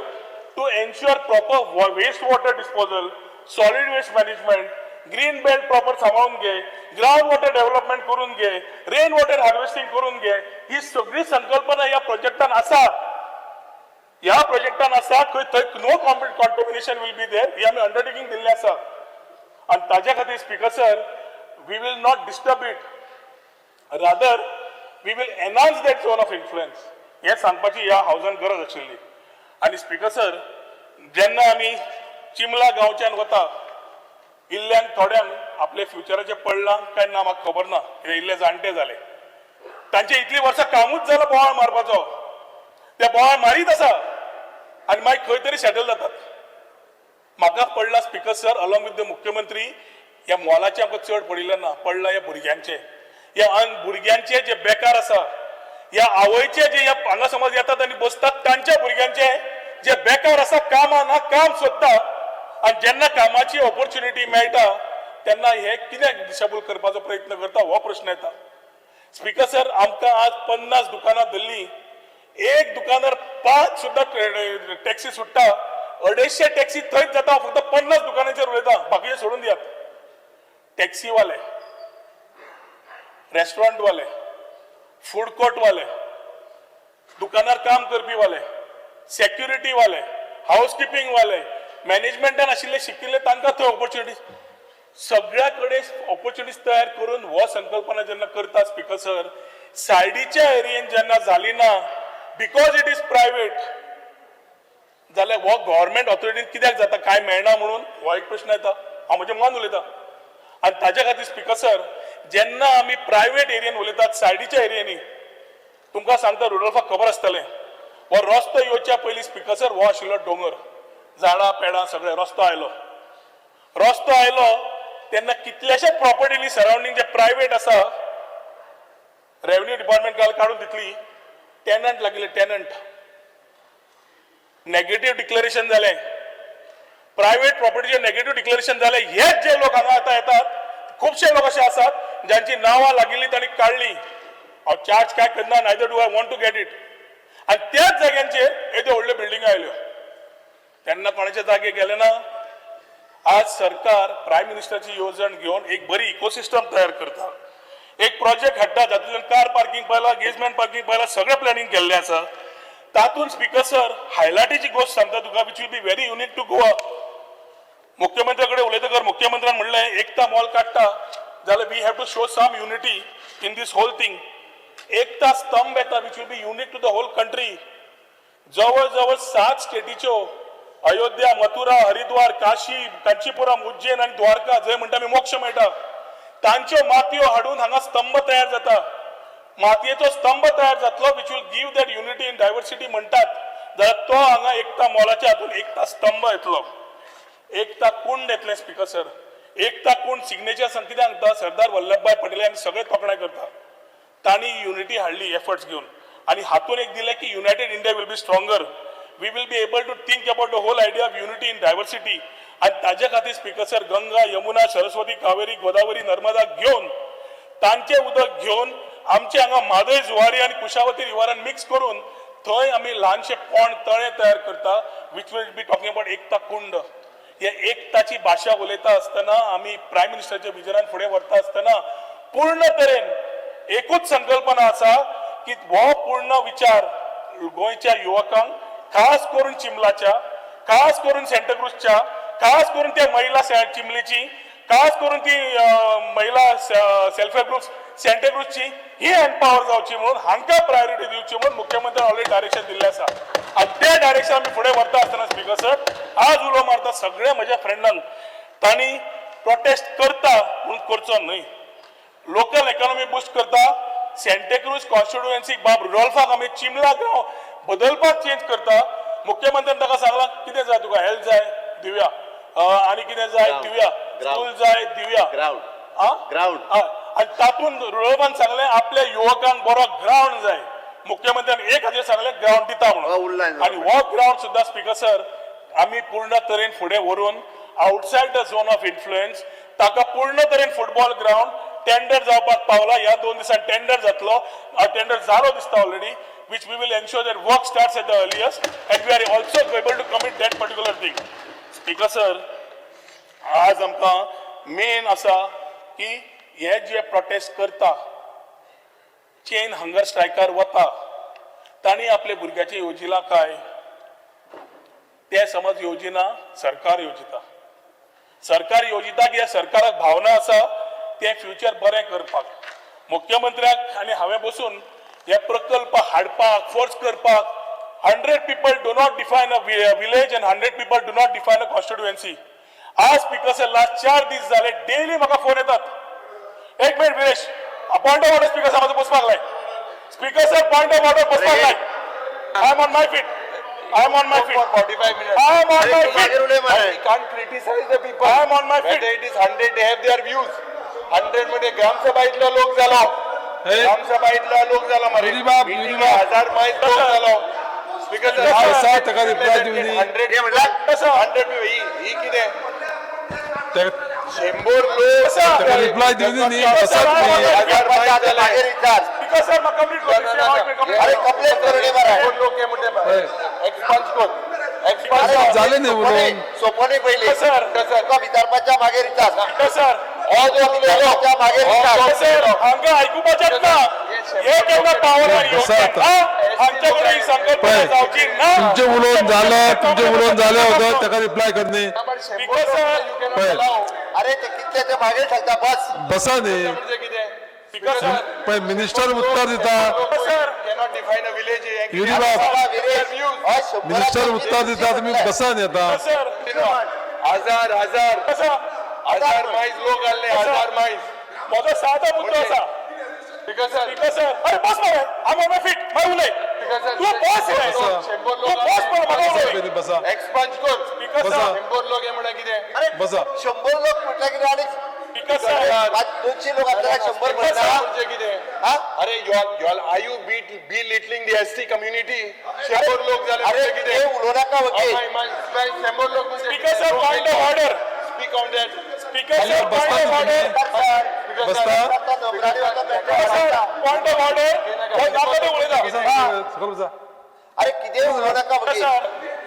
to ensure proper waste water disposal, solid waste management, green belt proper सांबाळून घे, ground water development करून घे, rain water harvesting करून घे. ही सगळी संकल्पना ह्या प्रोजेक्टान आसा, ह्या प्रोजेक्टान आसा. खंय थंय no contamination will be there, ही आमी अंडरटेकींग दिल्लें आसा. आनी ताज्या खातीर, Speaker sir, we will not disturb it, rather we will enhance that zone of influence. हें सांगपाची ह्या हावजान गरज आशिल्ली. आनी स्पीकर सर, जेन्ना आमी चिमला गांवच्यान वता, इल्ल्यांक थोड्यांक आपले फ्युचराचें पडलां काय ना म्हाका खबर ना. हे इल्ले जाणटे जाले, तांचे इतलीं वर्सां कामूच जालां बोवाळ मारपाचो. ते बोवाळ मारीत आसा आनी मागीर खंय तरी सेटल जातात. म्हाका पडला, Speaker sir, along with the मुख्यमंत्री, ह्या मोलाचें आमकां चड पडिल्लें ना. पडला ह्या भुरग्यांचें, ह्या भुरग्यांचे जे बेकार आसा, ह्या आवयचे जे ह्या हांगा समज येतात आनी बसतात तांच्या भुरग्यांचे जे बेकार आसा, कामां ना, काम सोदता आनी जेन्ना कामाची ऑपॉर्च्युनिटी मेळटा तेन्ना हे कित्याक दिशाभूल करपाचो प्रयत्न करता, हो प्रश्न येता. स्पीकर सर, आमकां आज 50 दुकानां धरलीं, एक दुकानार पांच सुद्दां टॅक्सी सुट्टा. 250 टॅक्सी थंयच जाता. फक्त 50 दुकानांचेर उलयता, बाकीचे सोडून दियात. टॅक्सीवाले, रेस्टॉरंटवाले, फूड कोर्टवाले, दुकानार काम करपी वाले, सेक्युरिटी वाले, हाऊस किपिंग वाले, मॅनेजमेंटान आशिल्ले शिकिल्ले, तांकां थंय ऑपॉर्च्युनिटी, सगळ्या कडेन ऑपॉर्च्युनिटीज तयार करून हो संकल्पना जेन्ना करता, स्पीकर सर, सायडीच्या एरियेन जेन्ना जाली ना because it is private, जाल्यार हो गव्हर्मेंट ऑथॉरिटीन कित्याक जाता, काय मेळना म्हणून हो एक प्रश्न येता. हांव म्हजें मन उलयता आनी ताज्या खातीर, स्पीकर सर, जेन्ना आमी प्रायवेट एरियेन उलयतात, सायडीच्या एरियांनी, तुमकां सांगता, रुडोल्फाक खबर आसतलें, हो रस्तो येवच्या पयलीं, स्पीकर सर, हो आशिल्लो दोंगर, झाडां पेडां सगळें. रस्तो आयलो, रस्तो आयलो तेन्ना कितल्याश्याच प्रॉपर्टीनी सरावंडींग जे प्रायवेट आसा, रेव्हेन्यू डिपार्टमेंट काल काडून दितली. टेनंट लागिल्ले, टेनंट नेगेटीव्ह डिक्लेरेशन जालें. प्रायव्हेट प्रॉपर्टीचे नेगेटीव्ह डिक्लेरेशन जालें. हेच जे लोक हांगा आतां येतात, खुबशे लोक अशे आसात ज्यांची नांवां लागिल्ली तांणी काडली. हांव चार्ज काय करना, neither do I want to get it. आनी त्याच जाग्यांचेर येद्यो व्हडल्यो बिल्डिंगो आयल्यो, तेन्ना कोणाचे जागे गेले ना. आज सरकार प्रायम मिनिस्टरची येवजण घेवन एक बरी इकोसिस्टम तयार करता, एक प्रोजेक्ट हाडटा, जातूंतल्यान कार पार्किंग पळयला, गेजमेंट पार्किंग पळयला, सगळें प्लॅनिंग केल्लें आसा. तातूंत, स्पीकर सर, हायलायटीची गोश्ट सांगता तुका, which will be very unique to Goa. मुख्यमंत्र्या कडेन उलयतकर मुख्यमंत्र्यान म्हणलें, एकता मॉल काडटा जाल्यार we have to show some unity in this whole thing. एकता स्तंभ येता, which will be unique to the whole country. जवळ जवळ सात स्टेटीच्यो, अयोध्या, मथुरा, हरिद्वार, काशी, कांचीपुरम, उज्जैन आनी द्वारका, जंय म्हणटा आमी मोक्ष मेळटा, तांच्यो मातयो हाडून हांगा स्तंभ तयार जाता. मातयेचो स्तंभ तयार जातलो, which will give that unity in diversity म्हणटात, जाल्यार तो हांगा एकता मॉलाच्या हातून एकता स्तंभ येतलो, एकता कुंड येतलें. स्पीकर सर, एकता कुंड सिग्नेचर सांग कितें सांगता, सरदार वल्लभभाई पटेल आमी सगळे तोखणाय करता. तांणी युनिटी हाडली एफर्ट्स घेवन आनी हातून एक दिलें की united India will be stronger, we will be able to think about the whole idea of unity in diversity. आनी ताजे खातीर, स्पीकर सर, गंगा, यमुना, सरस्वती, कावेरी, गोदावरी, नर्मदा घेवन, तांचे उदक घेवन, आमचे हांगा म्हादय, जुवारी आनी कुशावती रिवरान मिक्स करून थंय आमी ल्हानशे पोंड, तळे तयार करता, which will be talking about एकता कुंड. हे एकताची भाशा उलयता आसतना, आमी प्रायम मिनिस्टरच्या विजनान फुडें व्हरता आसतना, पूर्ण तरेन एकूच संकल्पना आसा की हो पूर्ण विचार गोंयच्या युवकांक, खास करून चिमलाच्या, खास करून सेंटाक्रूजच्या, खास करून त्या महिला चिमलेची, खास करून ती महिला सेल्फ हेल्प ग्रुप सेंटाक्रूजची, ही एम्पावर जावची म्हणून, हांकां प्रायोरिटी दिवची म्हणून मुख्यमंत्र्यान ऑलरेडी डायरेक्शन दिल्लें आसा. आनी तें डायरेक्शन आमी फुडें व्हरता आसतना, स्पीकर सर, आज उलो मारता सगळ्या म्हज्या फ्रेंडांक, तांणी प्रोटेस्ट करता म्हणून करचो न्हय. लोकल इकॉनॉमी बुस्ट करता. सेंटेक्रूज कॉन्स्टिट्युएन्सी बाब रुडोल्फाक आमी चिमला गांव बदलपाक चेंज करता. मुख्यमंत्र्यान ताका सांगलां, कितें जाय तुका? हेल्थ जाय, दिवया. आनी कितें जाय? दिवया. स्कूल जाय, दिवया.
ग्राउंड.
आ?
ग्राउंड.
हय. आनी तातूंत रुडोल्फान सांगलें, आपल्या युवकांक बरो ग्राउंड जाय. मुख्यमंत्र्यान एक खातीर सांगलें, ग्राउंड दिता
हो,
म्हणून.
उरला.
आनी हो ग्राउंड सुद्दां, स्पीकर सर, आमी पूर्ण तरेन फुडें व्हरून outside the zone of influence ताका पूर्ण तरेन फुटबॉल ग्राउंड टेंडर जावपाक पावला. ह्या 2 दिसान टेंडर जातलो, टेंडर जालो दिसता already, which we will ensure that work starts at the earliest and we are also able to commit that particular thing. Speaker sir, आज आमकां मेन आसा की हे जे प्रोटेस्ट करता, चेन हंगर स्ट्रायकार वता, तांणी आपल्या भुरग्याचें येवजिलां काय? ते समज येवजिना, सरकार येवजिता. सरकार येवजिता की ह्या सरकाराक भावना आसा तें फ्युचर बरें करपाक. मुख्यमंत्र्याक आनी हांवें बसून हे प्रकल्प हाडपाक फोर्स करपाक 100 people do not define a village and 100 people do not define a constituency. आज स्पीकर सर, लास्ट 4 दीस झाले, डेली म्हाका फोन येतात. एक minute Viresh, point of order, speaker sir, म्हजो बसपाक लाय. Speaker sir, point of order, बसपाक लाय. I am on my feet. I am on my feet.
For 45 minutes.
I am on my feet.
मागीर उलय मरे.
We can't criticize the people.
I am on my feet.
Whether it is 100, they have their views. 100 मध्ये ग्रामसभा इतलो लोक झालो, ग्रामसभा इतलो लोक झालो मरे.
युरी बाब, युरी बाब.
हजार मायज लोक झालो. स्पीकर
बसा, ताका reply दिवनी.
100
हे म्हणल्यार
100 ही कितें 100 लोक
ताका reply दिवनी न्ही, बसात न्ही.
हजार मायज जाले.
मागीर विचार.
स्पीकर सर, म्हाका कंप्लीट.
अरे, कंप्लेन करू नये मरे.
100 लोक हे म्हणते एक्सपंज कर, एक्सपंज कर.
जालें न्ही उलोवन.
सोपो न्ही पयली.
सर.
तुका विचारपाच्या मागीर विचार.
स्पीकर सर,
हो, जो विचारपाच्या मागीर विचार.
सर, हांगा आयकुपाचेच ना. हे केन्ना पावर
बसा आता.
आमच्याकडे ही संकल्पना
पळय,
जावची ना.
तुमचें उलोवन जालें, तुमचें उलोवन जालें वगत ताका रिप्लाय कर न्ही.
स्पीकर सर,
पळय.
अरे, ते कितले ते मागीर सांगता, बस.
बसा न्ही.
म्हणजे कितें?
स्पीकर सर,
पळय, मिनिस्टर उत्तर दिता.
Sir,
cannot define a village.
Yuri बाब.
बाबा विरेश, हय, 100
मिनिस्टर उत्तर दिता, तुम्ही बसा न्ही आता.
सर,
हजार हजार
कसं
हजार मायज लोक आले, हजार मायज.
म्हजो सादो मुद्दो आसा.
स्पीकर सर,
स्पीकर सर, अरे बस मरे, आम ऑन my feet. मागीर उलय. तूं बस रे. तूं बस मरे, म्हाका
बसा
उलय.
पयलीं बसा.
एक्सपंज कर.
स्पीकर
बसा.
सर,
100 लोक हे म्हणा कितें?
अरे,
बसा.
100 लोक म्हटल्यार कितें आनी
स्पीकर सर,
200 लोक आपल्याला 100 म्हणटा.
म्हणजे कितें?
हा?
अरे, you all are you belittling the ST community? 100 लोक जाले
अरे,
म्हणजे
ते
कितें?
उलोवं नाका वकील.
100 लोक म्हणजे
speaker sir, point of order.
Speak on that.
Speaker sir,
बसता
पॉइंट ऑफ
न्ही
ऑर्डर.
तुम्ही? बसता.
Sir, point of order.
बसा, सकयल बसा.
अरे, कितें उलोवं नाका वकील.
सर,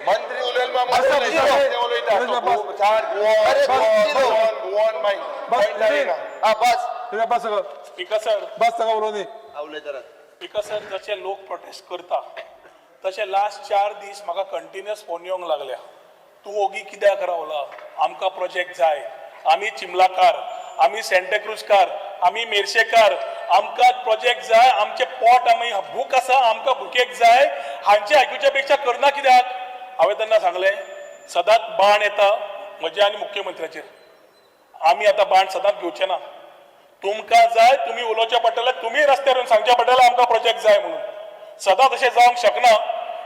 मंत्री उलयल मा
बसा,
मंत्री
बसा.
उलयता.
बस, बस.
चार
अरे,
गोवन
200 लोक.
गोवन गोवन माय
बस,
पॉइंट
युरी.
हा, बस.
तुका बस सकयल.
स्पीकर सर,
बस, ताका उलोवनी.
स्पीकर सर, जशे लोक प्रोटेस्ट करता तशे लास्ट 4 दीस म्हाका कंटिन्युअस फोन येवंक लागल्या. तूं ओगी कित्याक रावला? आमकां प्रोजेक्ट जाय. आमी चिमलाकार, आमी सेंटाक्रूजकार, आमी मेरशेकार, आमकां प्रोजेक्ट जाय. आमचें पोट, आमी भूक आसा, आमकां भुकेक जाय. हांचे आयकुच्या पेक्षा करना कित्याक? हांवें तेन्ना सांगलें, सदांच बाण येता म्हज्या आनी मुख्यमंत्र्याचेर. आमी आतां बाण सदांच घेवचे ना. तुमकां जाय, तुमी उलोवचें पडटलें, तुमी रस्त्यार येवन सांगचें पडटलें आमकां प्रोजेक्ट जाय म्हणून. सदांच अशें जावंक शकना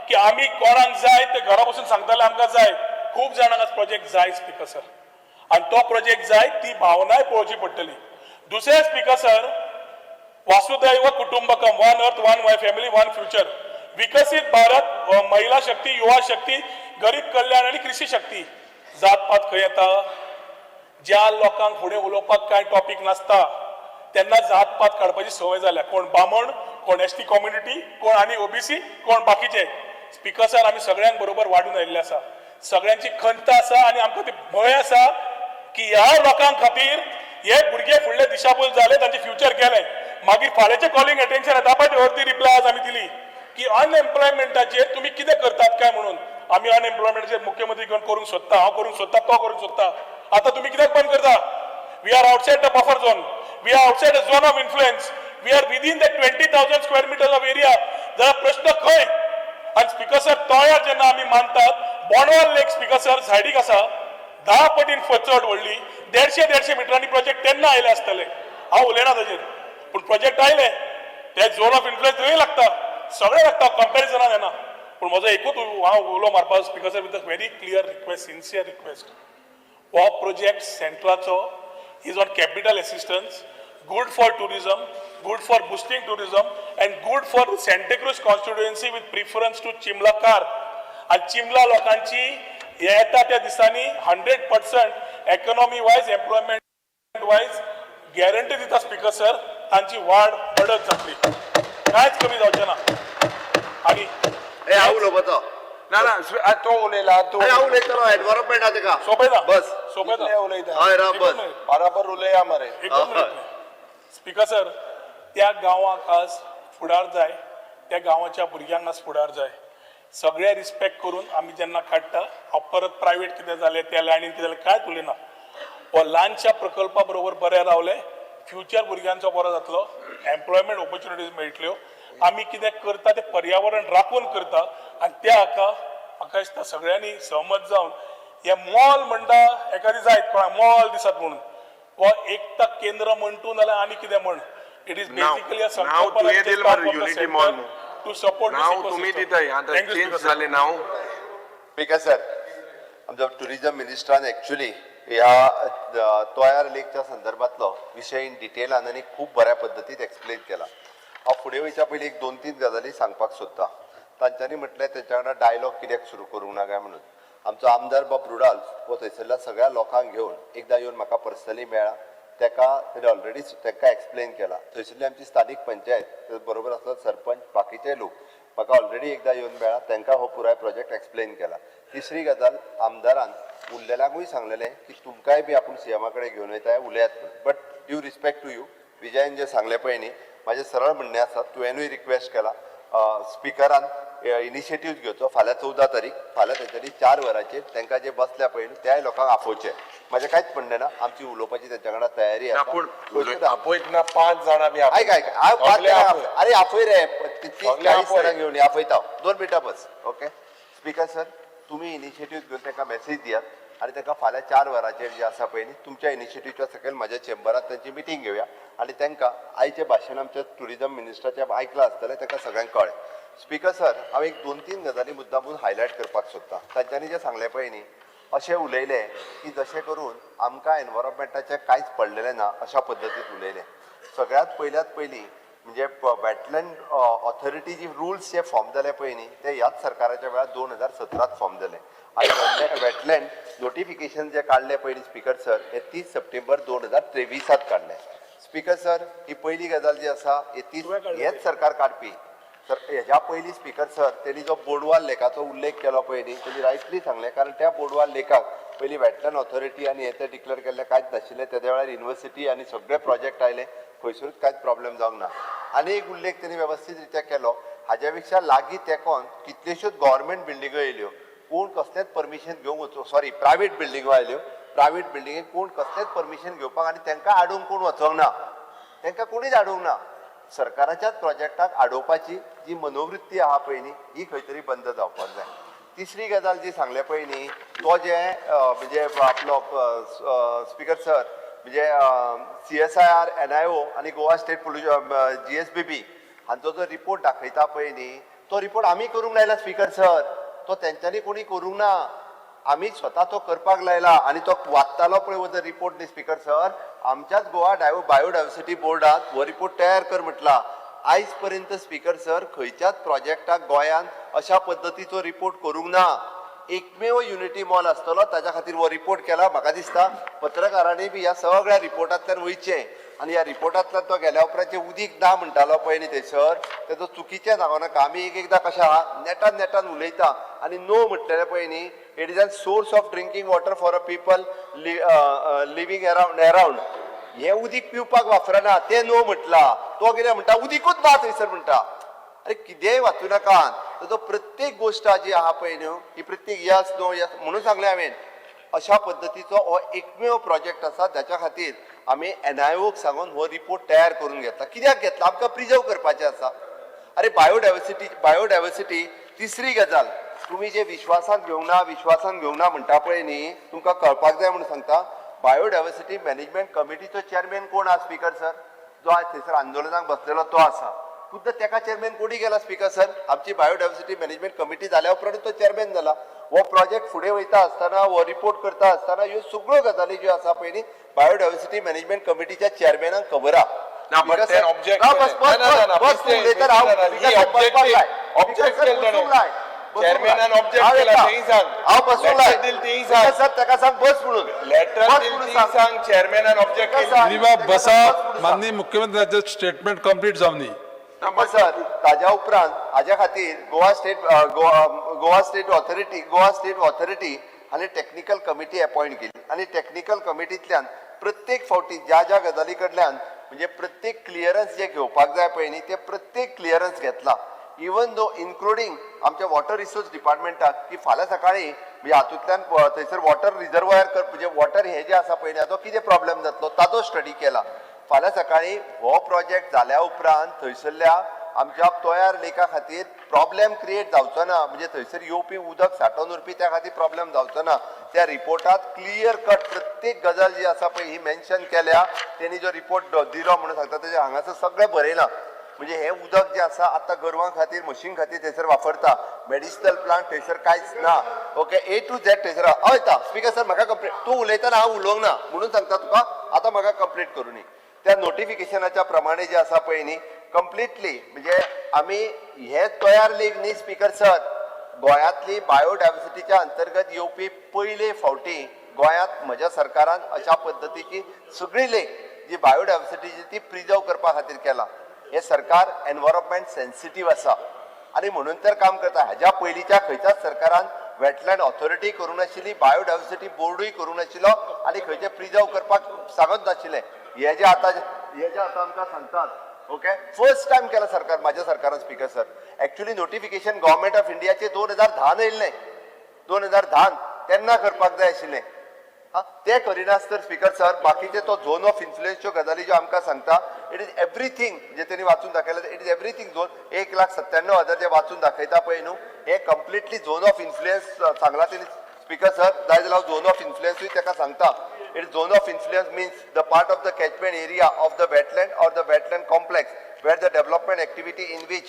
की आमी कोणाक जाय ते घरा बसून सांगताले आमकां जाय. खूब जाणांक आज प्रोजेक्ट जाय स्पीकर सर, आनी तो प्रोजेक्ट जाय ती भावनाय पळोवची पडटली. दुसरें स्पीकर सर, वसुधैव कुटुंबकम, one earth, one y family, one future, विकसित भारत, महिला शक्ती, युवा शक्ती, गरीब कल्याण आनी कृषी शक्ती. जात पात खंय येता? ज्या लोकांक फुडें उलोवपाक कांय टॉपीक नासता तेन्ना जात पात काडपाची संवय जाल्या. कोण बामण, कोण एसटी कम्युनिटी, कोण आनी ओबीसी, कोण बाकीचे. स्पीकर सर, आमी सगळ्यांक बरोबर वाडून आयिल्ले आसा. सगळ्यांची खंत आसा आनी आमकां ती भंय आसा की ह्या लोकां खातीर हे भुरगे फुडले दिशाभूल जाले, तांचे फ्युचर गेले. मागीर फाल्यांचे कॉलिंग अटेन्शन येता पळय, ते अर्दी रिप्लाय आज आमी दिली की अनएम्प्लॉयमेंटाचेर तुमी कितें करतात काय म्हणून. आमी अनएम्प्लॉयमेंटाचेर मुख्यमंत्री घेवन करूंक सोदता, हांव करूंक सोदता, तो करूंक सोदता. आतां तुमी कित्याक बंद करता? We are outside the buffer zone, we are outside the zone of influence, we are within the 20,000 square meter of area. जाल्यार प्रश्न खंय? आनी स्पीकर सर, तोयार जेन्ना आमी मानतात, बोंडवाल लेक स्पीकर सर सायडीक आसा, 10 पटीन चड व्हडली. 150 150 मिटरांनी प्रोजेक्ट तेन्ना आयले आसतले. हांव उलयना ताजेर, पूण प्रोजेक्ट आयले ते झोन ऑफ इन्फ्लुएन्स थंय लागता, सगळें लागता, कंपॅरिजनान येना. पूण म्हजो एकूच हांव उलो मारपा, speaker sir, with a very clear request, sincere request, हो project सेंट्राचो is on capital assistance, good for tourism, good for boosting tourism and good for Santacruz constituency with preference to चिमलाकार. आनी चिमला लोकांची येता त्या दिसांनी 100% economy wise, employment wise guarantee दिता speaker sir, तांची वाड बडत जातली, कांयच कमी जावचें ना आनी
हे, हांव उलोवपाचो.
ना ना, तो उलयला तू.
अरे, हांव उलयतलो एनवायरमेंटा तेका.
सोंपयता.
बस.
सोंपयता.
कितले उलयता?
हय, राव, बस.
बराबर उलया मरे.
एकच मिनिट स्पीकर सर. त्या गांवाक आज फुडार जाय, त्या गांवाच्या भुरग्यांक आज फुडार जाय. सगळे रिस्पेक्ट करून आमी जेन्ना काडटा, हांव परत प्रायवेट कितें जालें, त्या लायनीन कितें जालें, कांयच उलयना. हो ल्हानशा प्रकल्पा बरोबर बरें रावले, फ्युचर भुरग्यांचो बरो जातलो, एम्प्लॉयमेंट ऑपॉर्च्युनिटीज मेळटल्यो. आमी कितें करता तें पर्यावरण राखून करता. आनी त्या हाका म्हाका दिसता सगळ्यांनी सहमत जावन हे मॉल म्हणटा एखादी जायत कोणाक मॉल दिसत म्हणून वा एकता केंद्र म्हण तूं नाल्यार आनी कितें म्हण, it is
now-
basically a
नाव तुवें दिलें मरे युनिटी मॉल म्हणून.
टू सपोर्ट
नाव तुमी दिताय आतां चेंज जालें नाव.
स्पीकर सर, आमच्या टुरिझम मिनिस्टरान एक्चुली ह्या तोयार लेकच्या संदर्भातलो विशय इन डिटेलान आनी खूब बऱ्या पद्दतीन एक्सप्लेन केला. हांव फुडें वयच्या पयलीं एक दोन तीन गजाली सांगपाक सोदता. तांच्यांनी म्हटलें तेंच्या वांगडा डायलॉग कित्याक सुरू करूंक ना काय म्हणून. आमचो आमदार बाब रुडाल्फ हो थंयसरल्या सगळ्या लोकांक घेवन एकदां येवन म्हाका पर्सनली मेळ्ळा. तेका तेणें ऑलरेडी तेका एक्सप्लेन केला. थंयसरली आमची स्थानीक पंचायत बरोबर आसलो सरपंच, बाकीचे लोक म्हाका ऑलरेडी एकदां येवन मेळ्ळा. तांकां हो पुराय प्रोजेक्ट एक्सप्लेन केला. तिसरी गजाल, आमदारान उरलेल्यांकूय सांगलेलें की तुमकांय बी आपूण सीएमा कडेन घेवन वयता उलयात म्हणून. But due respect to you, विजयान जें सांगलें पळय न्ही, म्हाजें सरळ म्हणणें आसा, तुवेंनूय रिक्वेस्ट केला, स्पिकरान इनिशिएटीव घेवचो. फाल्यां 14 तारीख, फाल्यां तेंच्यांनी 4 वरांचेर तांकां जे बसल्या पळय न्ही त्याय लोकांक आपोवचें. म्हाजें कांयच म्हणणें ना, आमची उलोवपाची तेंच्या वांगडा तयारी
ना
आसा.
पूण आपयतना 5 जाणां बी
आयक आयक, हांव 5
सगळे
जाणां
आपय.
अरे आपय रे, 30
सगळे
40
आपय.
जाणांक घेवन या, आपयता हांव. 2 मिनटां बस. ओके स्पीकर सर, तुमी इनिशिएटीव घेवन तांकां मॅसेज दियात आनी तांकां फाल्यां 4 वरांचेर जे आसा पळय न्ही तुमच्या इनिशिएटिवच्या सकयल म्हाज्या चेंबरांत तांची मिटींग घेवया आनी तांकां आयचें भाशण आमच्या टुरिजम मिनिस्टराचें आयकलां आसतलें, तांकां सगळ्यांक कळ्ळें. स्पीकर सर, हांव एक 2-3 गजाली मुद्दामून हायलायट करपाक सोदता. तांच्यांनी जें सांगलें पळय न्ही, अशें उलयलें की जशें करून आमकां एनवायरमेंटाचें कांयच पडलेलें ना अशा पद्दतीन उलयलें. सगळ्यांत पयल्यात पयलीं म्हणजे वेटलँड ऑथॉरिटी जी रुल्स जे फॉर्म जाले पळय न्ही ते ह्याच सरकाराच्या वेळार 2017 फॉर्म जाले आनी वेटलँड नोटिफिकेशन जे काडलें पळय न्ही स्पीकर सर, हे 30 सप्टेंबर 2023 काडलें. स्पीकर सर, ही पयली गजाल जी आसा हे 30 हेच सरकार काडपी. सर, हेज्या पयलीं स्पीकर सर तेणी जो बोडवाल लेकाचो उल्लेख केलो पळय न्ही, तेणी रायटली सांगलें, कारण त्या बोडवाल लेकाक पयलीं वेटलँड ऑथॉरिटी आनी हे ते डिक्लेअर केल्लें कांयच नाशिल्लें. तेद्या वेळार युनिवर्सिटी आनी सगळे प्रोजेक्ट आयले, खंयसरूच कांयच प्रॉब्लेम जावंक ना. आनी एक उल्लेख तेणी वेवस्थीत रित्या केलो, हाज्या पेक्षा लागीं तेंकोन कितल्योश्योच गव्हर्मेंट बिल्डिंगो येयल्यो, कोण कसलेंच परमिशन घेवंक वचूं, सॉरी प्रायवेट बिल्डिंगो आयल्यो, प्रायवेट बिल्डिंगेक कोण कसलेंच परमिशन घेवपाक आनी तांकां आडोवंक कोण वचोंक ना, तांकां कोणीच आडोवंक ना. सरकाराच्याच प्रोजेक्टाक आडोवपाची जी मनोवृत्ती आहा पळय न्ही ही खंय तरी बंद जावपाक जाय. तिसरी गजाल जी सांगले पळय न्ही, तो जे म्हणजे आपलो स्पीकर सर म्हणजे CSIR, NIO आनी गोवा स्टेट पोल्युशन GSBB हांचो जो रिपोर्ट दाखयता पळय न्ही, तो रिपोर्ट आमी करूंक लायला स्पीकर सर, तो तेंच्यांनी कोणी करूंक ना, आमी स्वता तो करपाक लायला. आनी तो वाचतालो पळय हो जो रिपोर्ट न्ही स्पीकर सर, आमच्याच गोवा बायोडायवर्सिटी बोर्डात हो रिपोर्ट तयार कर म्हटला. आयज पर्यंत स्पीकर सर खंयच्याच प्रोजेक्टाक गोंयांत अशा पद्दतीचो रिपोर्ट करूंक ना. एकमेव युनिटी मॉल आसतलो ताच्या खातीर हो रिपोर्ट केला. म्हाका दिसता पत्रकारांनी बी ह्या सगळ्या रिपोर्टांतल्यान वयचें आनी ह्या रिपोर्टांतल्यान तो गेल्या उपरांत जें उदीक ना म्हणटालो पळय न्ही थंयसर, तेजो चुकीचें सांगो नाका. आमी एक एकदां कशें आहा नेटान नेटान उलयता आनी नो म्हटलेलें पळय न्ही, it is an source of drinking water for a people living around. हें उदीक पिवपाक वापरना तें नो म्हटलां. तो कितें म्हणटा, उदीकूच ना थंयसर म्हणटा. अरे कितेंय वाचूं नाका, ताजो प्रत्येक गोश्ट जी आहा पळय न्हू ही प्रत्येक यस नो यस म्हणून सांगलें हांवें. अशा पद्दतीचो हो एकमेव प्रोजेक्ट आसा जाच्या खातीर आमी NIOक सांगून हो रिपोर्ट तयार करून घेतला. कित्याक घेतला? आमकां प्रिजर्व करपाचें आसा. अरे बायोडायवर्सिटी तिसरी गजाल, तुमी जे विश्वासान घेवंक ना, विश्वासान घेवंक ना म्हणटा पळय न्ही, तुमकां कळपाक जाय म्हणून सांगता. बायोडायवर्सिटी मॅनेजमेंट कमिटीचो चेअरमॅन कोण आसा स्पीकर सर? जो आयज थंयसर आंदोलनाक बसलेलो तो आसा. खुद्द तेका चेअरमॅन कोणी केला स्पीकर सर? आमची बायोडायवर्सिटी मॅनेजमेंट कमिटी जाल्या उपरांत तो चेअरमॅन जाला. हो प्रोजेक्ट फुडें वयता आसतना, हो रिपोर्ट करता आसतना ह्यो सगळ्यो गजाली ज्यो आसा पळय न्ही बायोडायवर्सिटी मॅनेजमेंट कमिटीच्या चेअरमॅनाक खबर आहा.
ना, but then object केलें. ना, ना, ना,
बस
बेश्टें,
उलयता राव.
बेश्टें ना, ही objective, object केलें ताणें. चेअरमॅनान ऑब्जेक्ट केला तेंय सांग.
हांव बसूंक लाय.
लेटर दिल तेंय सांग.
सर ताका सांग बस म्हणून.
लेटर
बस
दिल
म्हणून
तेंय
सांग.
सांग. चेअरमॅनान ऑब्जेक्ट केलें.
बाब बसा, माननीय मुख्यमंत्र्याचें स्टेटमेंट कंप्लीट जावनी.
सर ताज्या उपरांत हाज्या खातीर Goa state Goa state authority Goa state authority आनी टॅक्निकल कमिटी अपॉयंट केली आनी टॅक्निकल कमिटींतल्यान प्रत्येक फावटी ज्या ज्या गजाली कडल्यान म्हणजे प्रत्येक क्लियरन्स जे घेवपाक जाय पळय न्ही ते प्रत्येक क्लियरन्स घेतला. इवन दो इन्क्लुडींग आमच्या वॉटर रिसोर्स डिपार्टमेंटाक की फाल्यां सकाळीं म्हणजे हातूंतल्यान थंयसर वॉटर रिजर्वायर कर म्हणजे वॉटर हें जें आसा पळय न्ही हाचो कितें प्रॉब्लेम जातलो ताचो स्टडी केला. फाल्यां सकाळीं हो प्रोजेक्ट जाल्या उपरांत थंयसरल्या आमच्या तोयार लेका खातीर
प्रॉब्लेम क्रिएट जावचो ना, म्हणजे थंयसर येवपी उदक सांठोवन उरपी त्या खातीर प्रॉब्लेम जावचो ना. त्या रिपोर्टात क्लियर कट प्रत्येक गजाल जी आसा पळय ही मेन्शन केल्या. तेणी जो रिपोर्ट दिलो म्हणून सांगता तेजे हांगासर सगळें बरयलां. म्हणजे हें उदक जें आसा आतां गोरवां खातीर, म्हशीं खातीर थंयसर वापरता. मेडिसिनल प्लांट थंयसर कांयच ना. ओके, ए टू झॅड थंयसर. हय ता स्पीकर सर, म्हाका कंप्लीट, तूं उलयतना हांव उलोवंक ना म्हणून सांगता तुका, आतां म्हाका कंप्लीट करूं. त्या नोटिफिकेशनाच्या प्रमाणे जे आसा पळय न्ही, कंप्लिटली म्हणजे आमी हे तयार लेक न्ही स्पीकर सर, गोंयांतली बायोडायवर्सिटीच्या अंतर्गत येवपी पयले फावटी गोंयांत म्हज्या सरकारान अशा पद्दतीची सगळी लेक जी बायोडायवर्सिटीची ती प्रिजर्व करपा खातीर केला. हे सरकार एनवायरमेंट सेन्सिटीव आसा आनी म्हणून तर काम करता. हाज्या पयलींच्या खंयच्याच सरकारान वेटलँड ऑथॉरिटी करूंक नाशिल्ली, बायोडायवर्सिटी बोर्डूय करूंक नाशिल्लो आनी खंयचे प्रिजर्व करपाक सांगत नाशिल्लें. हे जे आतां आमकां सांगतात, ओके, फर्स्ट टायम केला सरकार, माझ्या सरकारान speaker sir. Actually notification government of इंडियाचे 2010न येयल्लें, 2010न तेन्ना करपाक जाय आशिल्लें. हा, ते करिनासतर स्पीकर सर, बाकीचे तो झोन ऑफ इन्फ्लुएन्सच्यो गजाली ज्यो आमकां सांगता, it is everything जे तेणी वाचून दाखयलें, it is everything zone 1,97,000 जे वाचून दाखयता पळय न्हू, हे कंप्लिटली झोन ऑफ इन्फ्लुएन्स सांगला तेणी स्पीकर सर. जाय जाल्यार हांव झोन ऑफ इन्फ्लुएन्सूय ताका सांगता. It zone of influence means the part of the catchment area of the wetland or the wetland complex where the development activity in which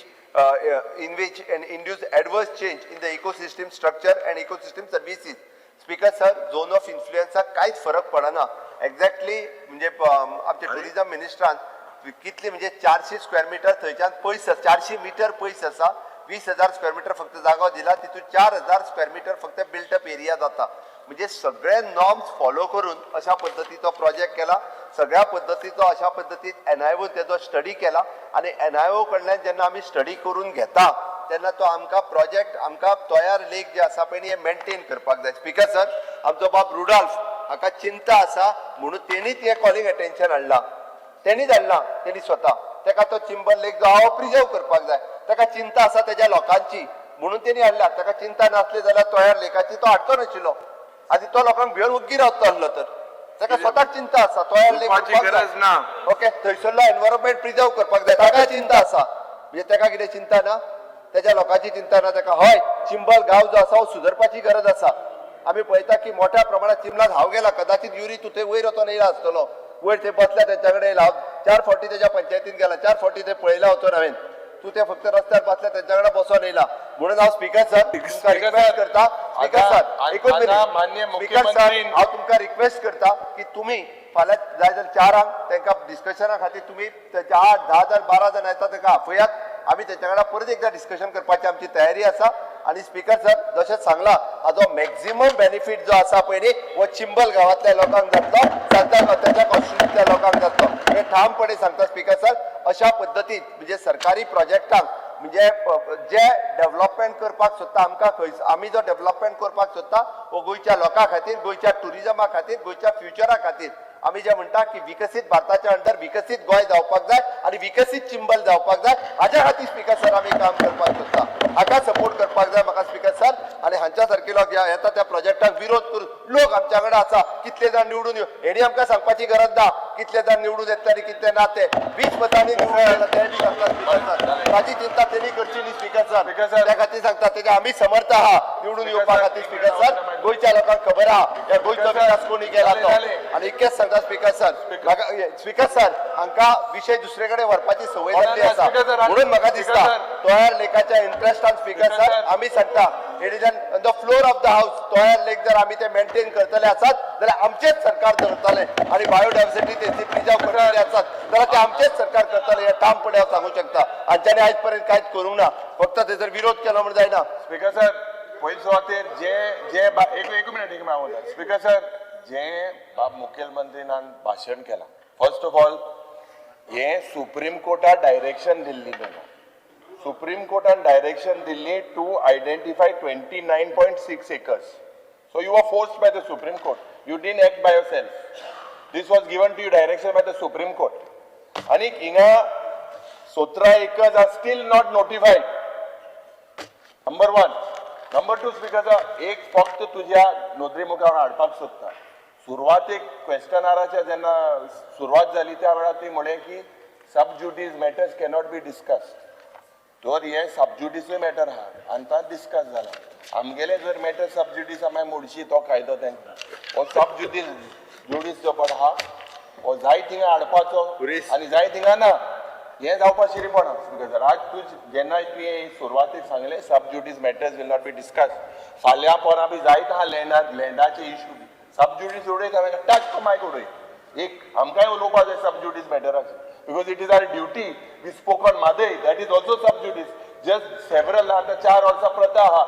and induce adverse change in the ecosystem structure and ecosystem services. Speaker sir, zone of इन्फ्लुएन्साक कांयच फरक पडना. Exactly म्हणजे आमचे tourism मिनिस्टरान कितली, म्हणजे 400 square metre थंयच्यान पयस, 400 metre पयस आसा. 20,000 स्क्वेअर मिटर फक्त जागो दिला, तितून 4000 स्क्वेअर मिटर फक्त बिल्टअप एरिया जाता. म्हणजे सगळे नॉर्म्स फॉलो करून अशा पद्दतीचो प्रोजेक्ट केला. सगळ्या पद्दतीचो अशा पद्दतीत एनआयओ तेजो स्टडी केला आनी एनआयओ कडल्यान जेन्ना आमी स्टडी करून घेता तेन्ना तो आमकां प्रोजेक्ट, आमकां तयार लेक जे आसा पळय न्ही, हे मेंटेन करपाक जाय. स्पीकर सर, आमचो बाब रुडॉल्फ हाका चिंता आसा म्हणून तेणीच हें कॉलिंग अटेन्शन हाडलां. तेणीच हाडलां, तेणी स्वता. तेका तो चिंबल लेक जो आहा प्रिजर्व करपाक जाय. ताका चिंता आसा तेज्या लोकांची म्हणून तेणी हाडला. ताका चिंता नासली जाल्यार तोयार लेकाची तो हाडचो नाशिल्लो आनी तो लोकांक भिवन ओग्गी रावतो आसलो. तर ताका स्वताक चिंता आसा, तोयार लेक
उलोवपाची
उरपाक जाय.
गरज ना.
ओके, थंयसरलो एनवायरमेंट प्रिजर्व करपाक जाय, ताका चिंता आसा. म्हणजे ताका कितें चिंता ना? तेज्या लोकांची चिंता ना ताका? हय, चिंबल गांव जो आसा हो सुदरपाची गरज आसा. आमी पळयता की मोठ्या प्रमाणात चिंबलात हांव गेला, कदाचित युरी तूं थंय वयर वचोन येयला आसतलो. वयर थंय बसल्या तेंच्या कडेन येयला. हांव चार फावटी तेज्या पंचायतीन गेला, चार फावटी थंय पळयला वचोन हांवें. तूं ते फक्त रस्त्यार बसल्या तेंच्या कडेन बसोन येयला. म्हणून हांव स्पीकर सर, तुमकां
स्पीकर
रिक्वेस्ट
सर,
करता स्पीकर सर, एकूच
आता मान्य
मिनिट. स्पीकर सर,
मुख्यमंत्रीन-
हांव तुमकां रिक्वेस्ट करता की तुमी फाल्यां जाय जाल्यार 4आंक तांकां डिस्कशना खातीर तुमी तेंच्या 8, 10 जाण, 12 जाण येता तांकां आफयात. आमी तेंच्या कडेन परत एकदा डिस्कशन करपाची आमची तयारी आसा. आनी स्पीकर सर, जशें सांगलां, हाजो मॅक्झिमम बेनिफीट जो आसा पळय न्ही, हो चिंबल गांवांतल्या लोकांक जातलो, सांता त्याच्या कॉन्स्टिट्युन्सीतल्या लोकांक जातलो, हे ठामपणे सांगता स्पीकर सर. अशा पद्दतीन म्हणजे सरकारी प्रोजेक्टांक म्हणजे जे डेव्हलपमेंट करपाक सोदता, आमकां खंय आमी जो डेव्हलपमेंट करपाक सोदता हो गोंयच्या लोकां खातीर, गोंयच्या टुरिजमा खातीर, गोंयच्या फ्युचरा खातीर. आमी जे म्हणटा की विकसीत भारताच्या अंडर विकसीत गोंय जावपाक जाय आनी विकसीत चिंबल जावपाक जाय, हाज्या खातीर स्पीकर सर आमी काम करपाक सोदता. हाका सपोर्ट करपाक जाय म्हाका स्पीकर सर. आनी हांच्या सारके लोक ह्या येता त्या प्रोजेक्टाक विरोध करून लोक आमच्या कडेन आसा. कितले जाण निवडून येव हेणी आमकां सांगपाची गरज ना. कितले जाण निवडून येतले आनी कितले ना ते, 20 मतांनी निवडून येयला ते बी सांगता स्पीकर सर. ताची चिंता तेणी करची न्ही स्पीकर सर.
Speaker sir.
त्या खातीर सांगता, तेच्या आमी समर्थ आहा निवडून येवपा खातीर स्पीकर सर. गोंयच्या लोकांक खबर आहा ह्या गोंयचो
स्पीकर सर,
विकास कोणी केला तो.
जालें, जालें.
आनी इतकेंच सांगता स्पीकर सर, म्हाका स्पीकर सर, हांकां विशय दुसरे कडेन व्हरपाची संवय जाल्ली आसा.
स्पीकर सर,
म्हणून म्हाका दिसता
स्पीकर सर.
तोयार लेकाच्या इंट्रस्टान स्पीकर
स्पीकर
सर,
सर.
आमी सांगता, it is on the floor of the house. तोयार लेक जर आमी ते मेंटेन करतले आसात जाल्यार आमचेच सरकार करतले आनी बायोडायवर्सिटी तेची प्रिजर्व करतले आसात जाल्यार ते आमचेच सरकार करतले, हे ठामपणे हांव सांगूंक शकता. हांच्यांनी आयज पर्यंत कांयच करूंक ना. फक्त थंयसर विरोध केलो म्हूण जायना.
स्पीकर सर, पयली सुवातेर जे जे एक एक मिनिट, एक मिनिट, हांव वता. स्पीकर सर, जे बाब मुखेलमंत्रीन भाशण केलां, फर्स्ट ऑफ ऑल हे सुप्रीम कोर्टान डायरेक्शन दिल्ली तेका. सुप्रीम कोर्टान डायरेक्शन दिल्ली to identify 29.6 acres. So you are forced by the Supreme Court. You didn't act by yourself. This was given to you direction by the Supreme Court. आनी हिंगा 17 acres are still not notified, number one. Number two, speaker, एक फक्त तुझ्या नदरे मुखार हाडपाक सोदता. सुरवातेक क्वेश्चन आराच्या जेन्ना सुरवात जाली त्या वेळार ती म्हळें की सब judice matters cannot be discussed. तर हें सबज्युडिसूय मॅटर आहा आनी तो डिस्कस जाला. आमगेले जर मॅटर सबज्युडीस आहा, मागीर मोडशी तो कायदो तेंकां. हो सबज्युडीस ज्युडीस जो पळय आहा हो जाय थिंगा हाडपाचो आनी जाय थिंगा ना, हें जावपा शिरीपणा. स्पिकर सर, आज तूं जेन्ना तुवें सुरवातेक सांगलें sub judice matters will not be discuss, फाल्यां पोरां बी जायत आहा लँडार, लँडाचे इशू बी सब ज्युडीस उडयत हांवें टच तो मायक उडय. एक आमकांय उलोवपा जाय सब ज्युडीस मॅटराचेर, because it is our duty. We spoke on Mhadei, that is also sub judice. Just several आतां 4 वर्सां प्रथा आहा.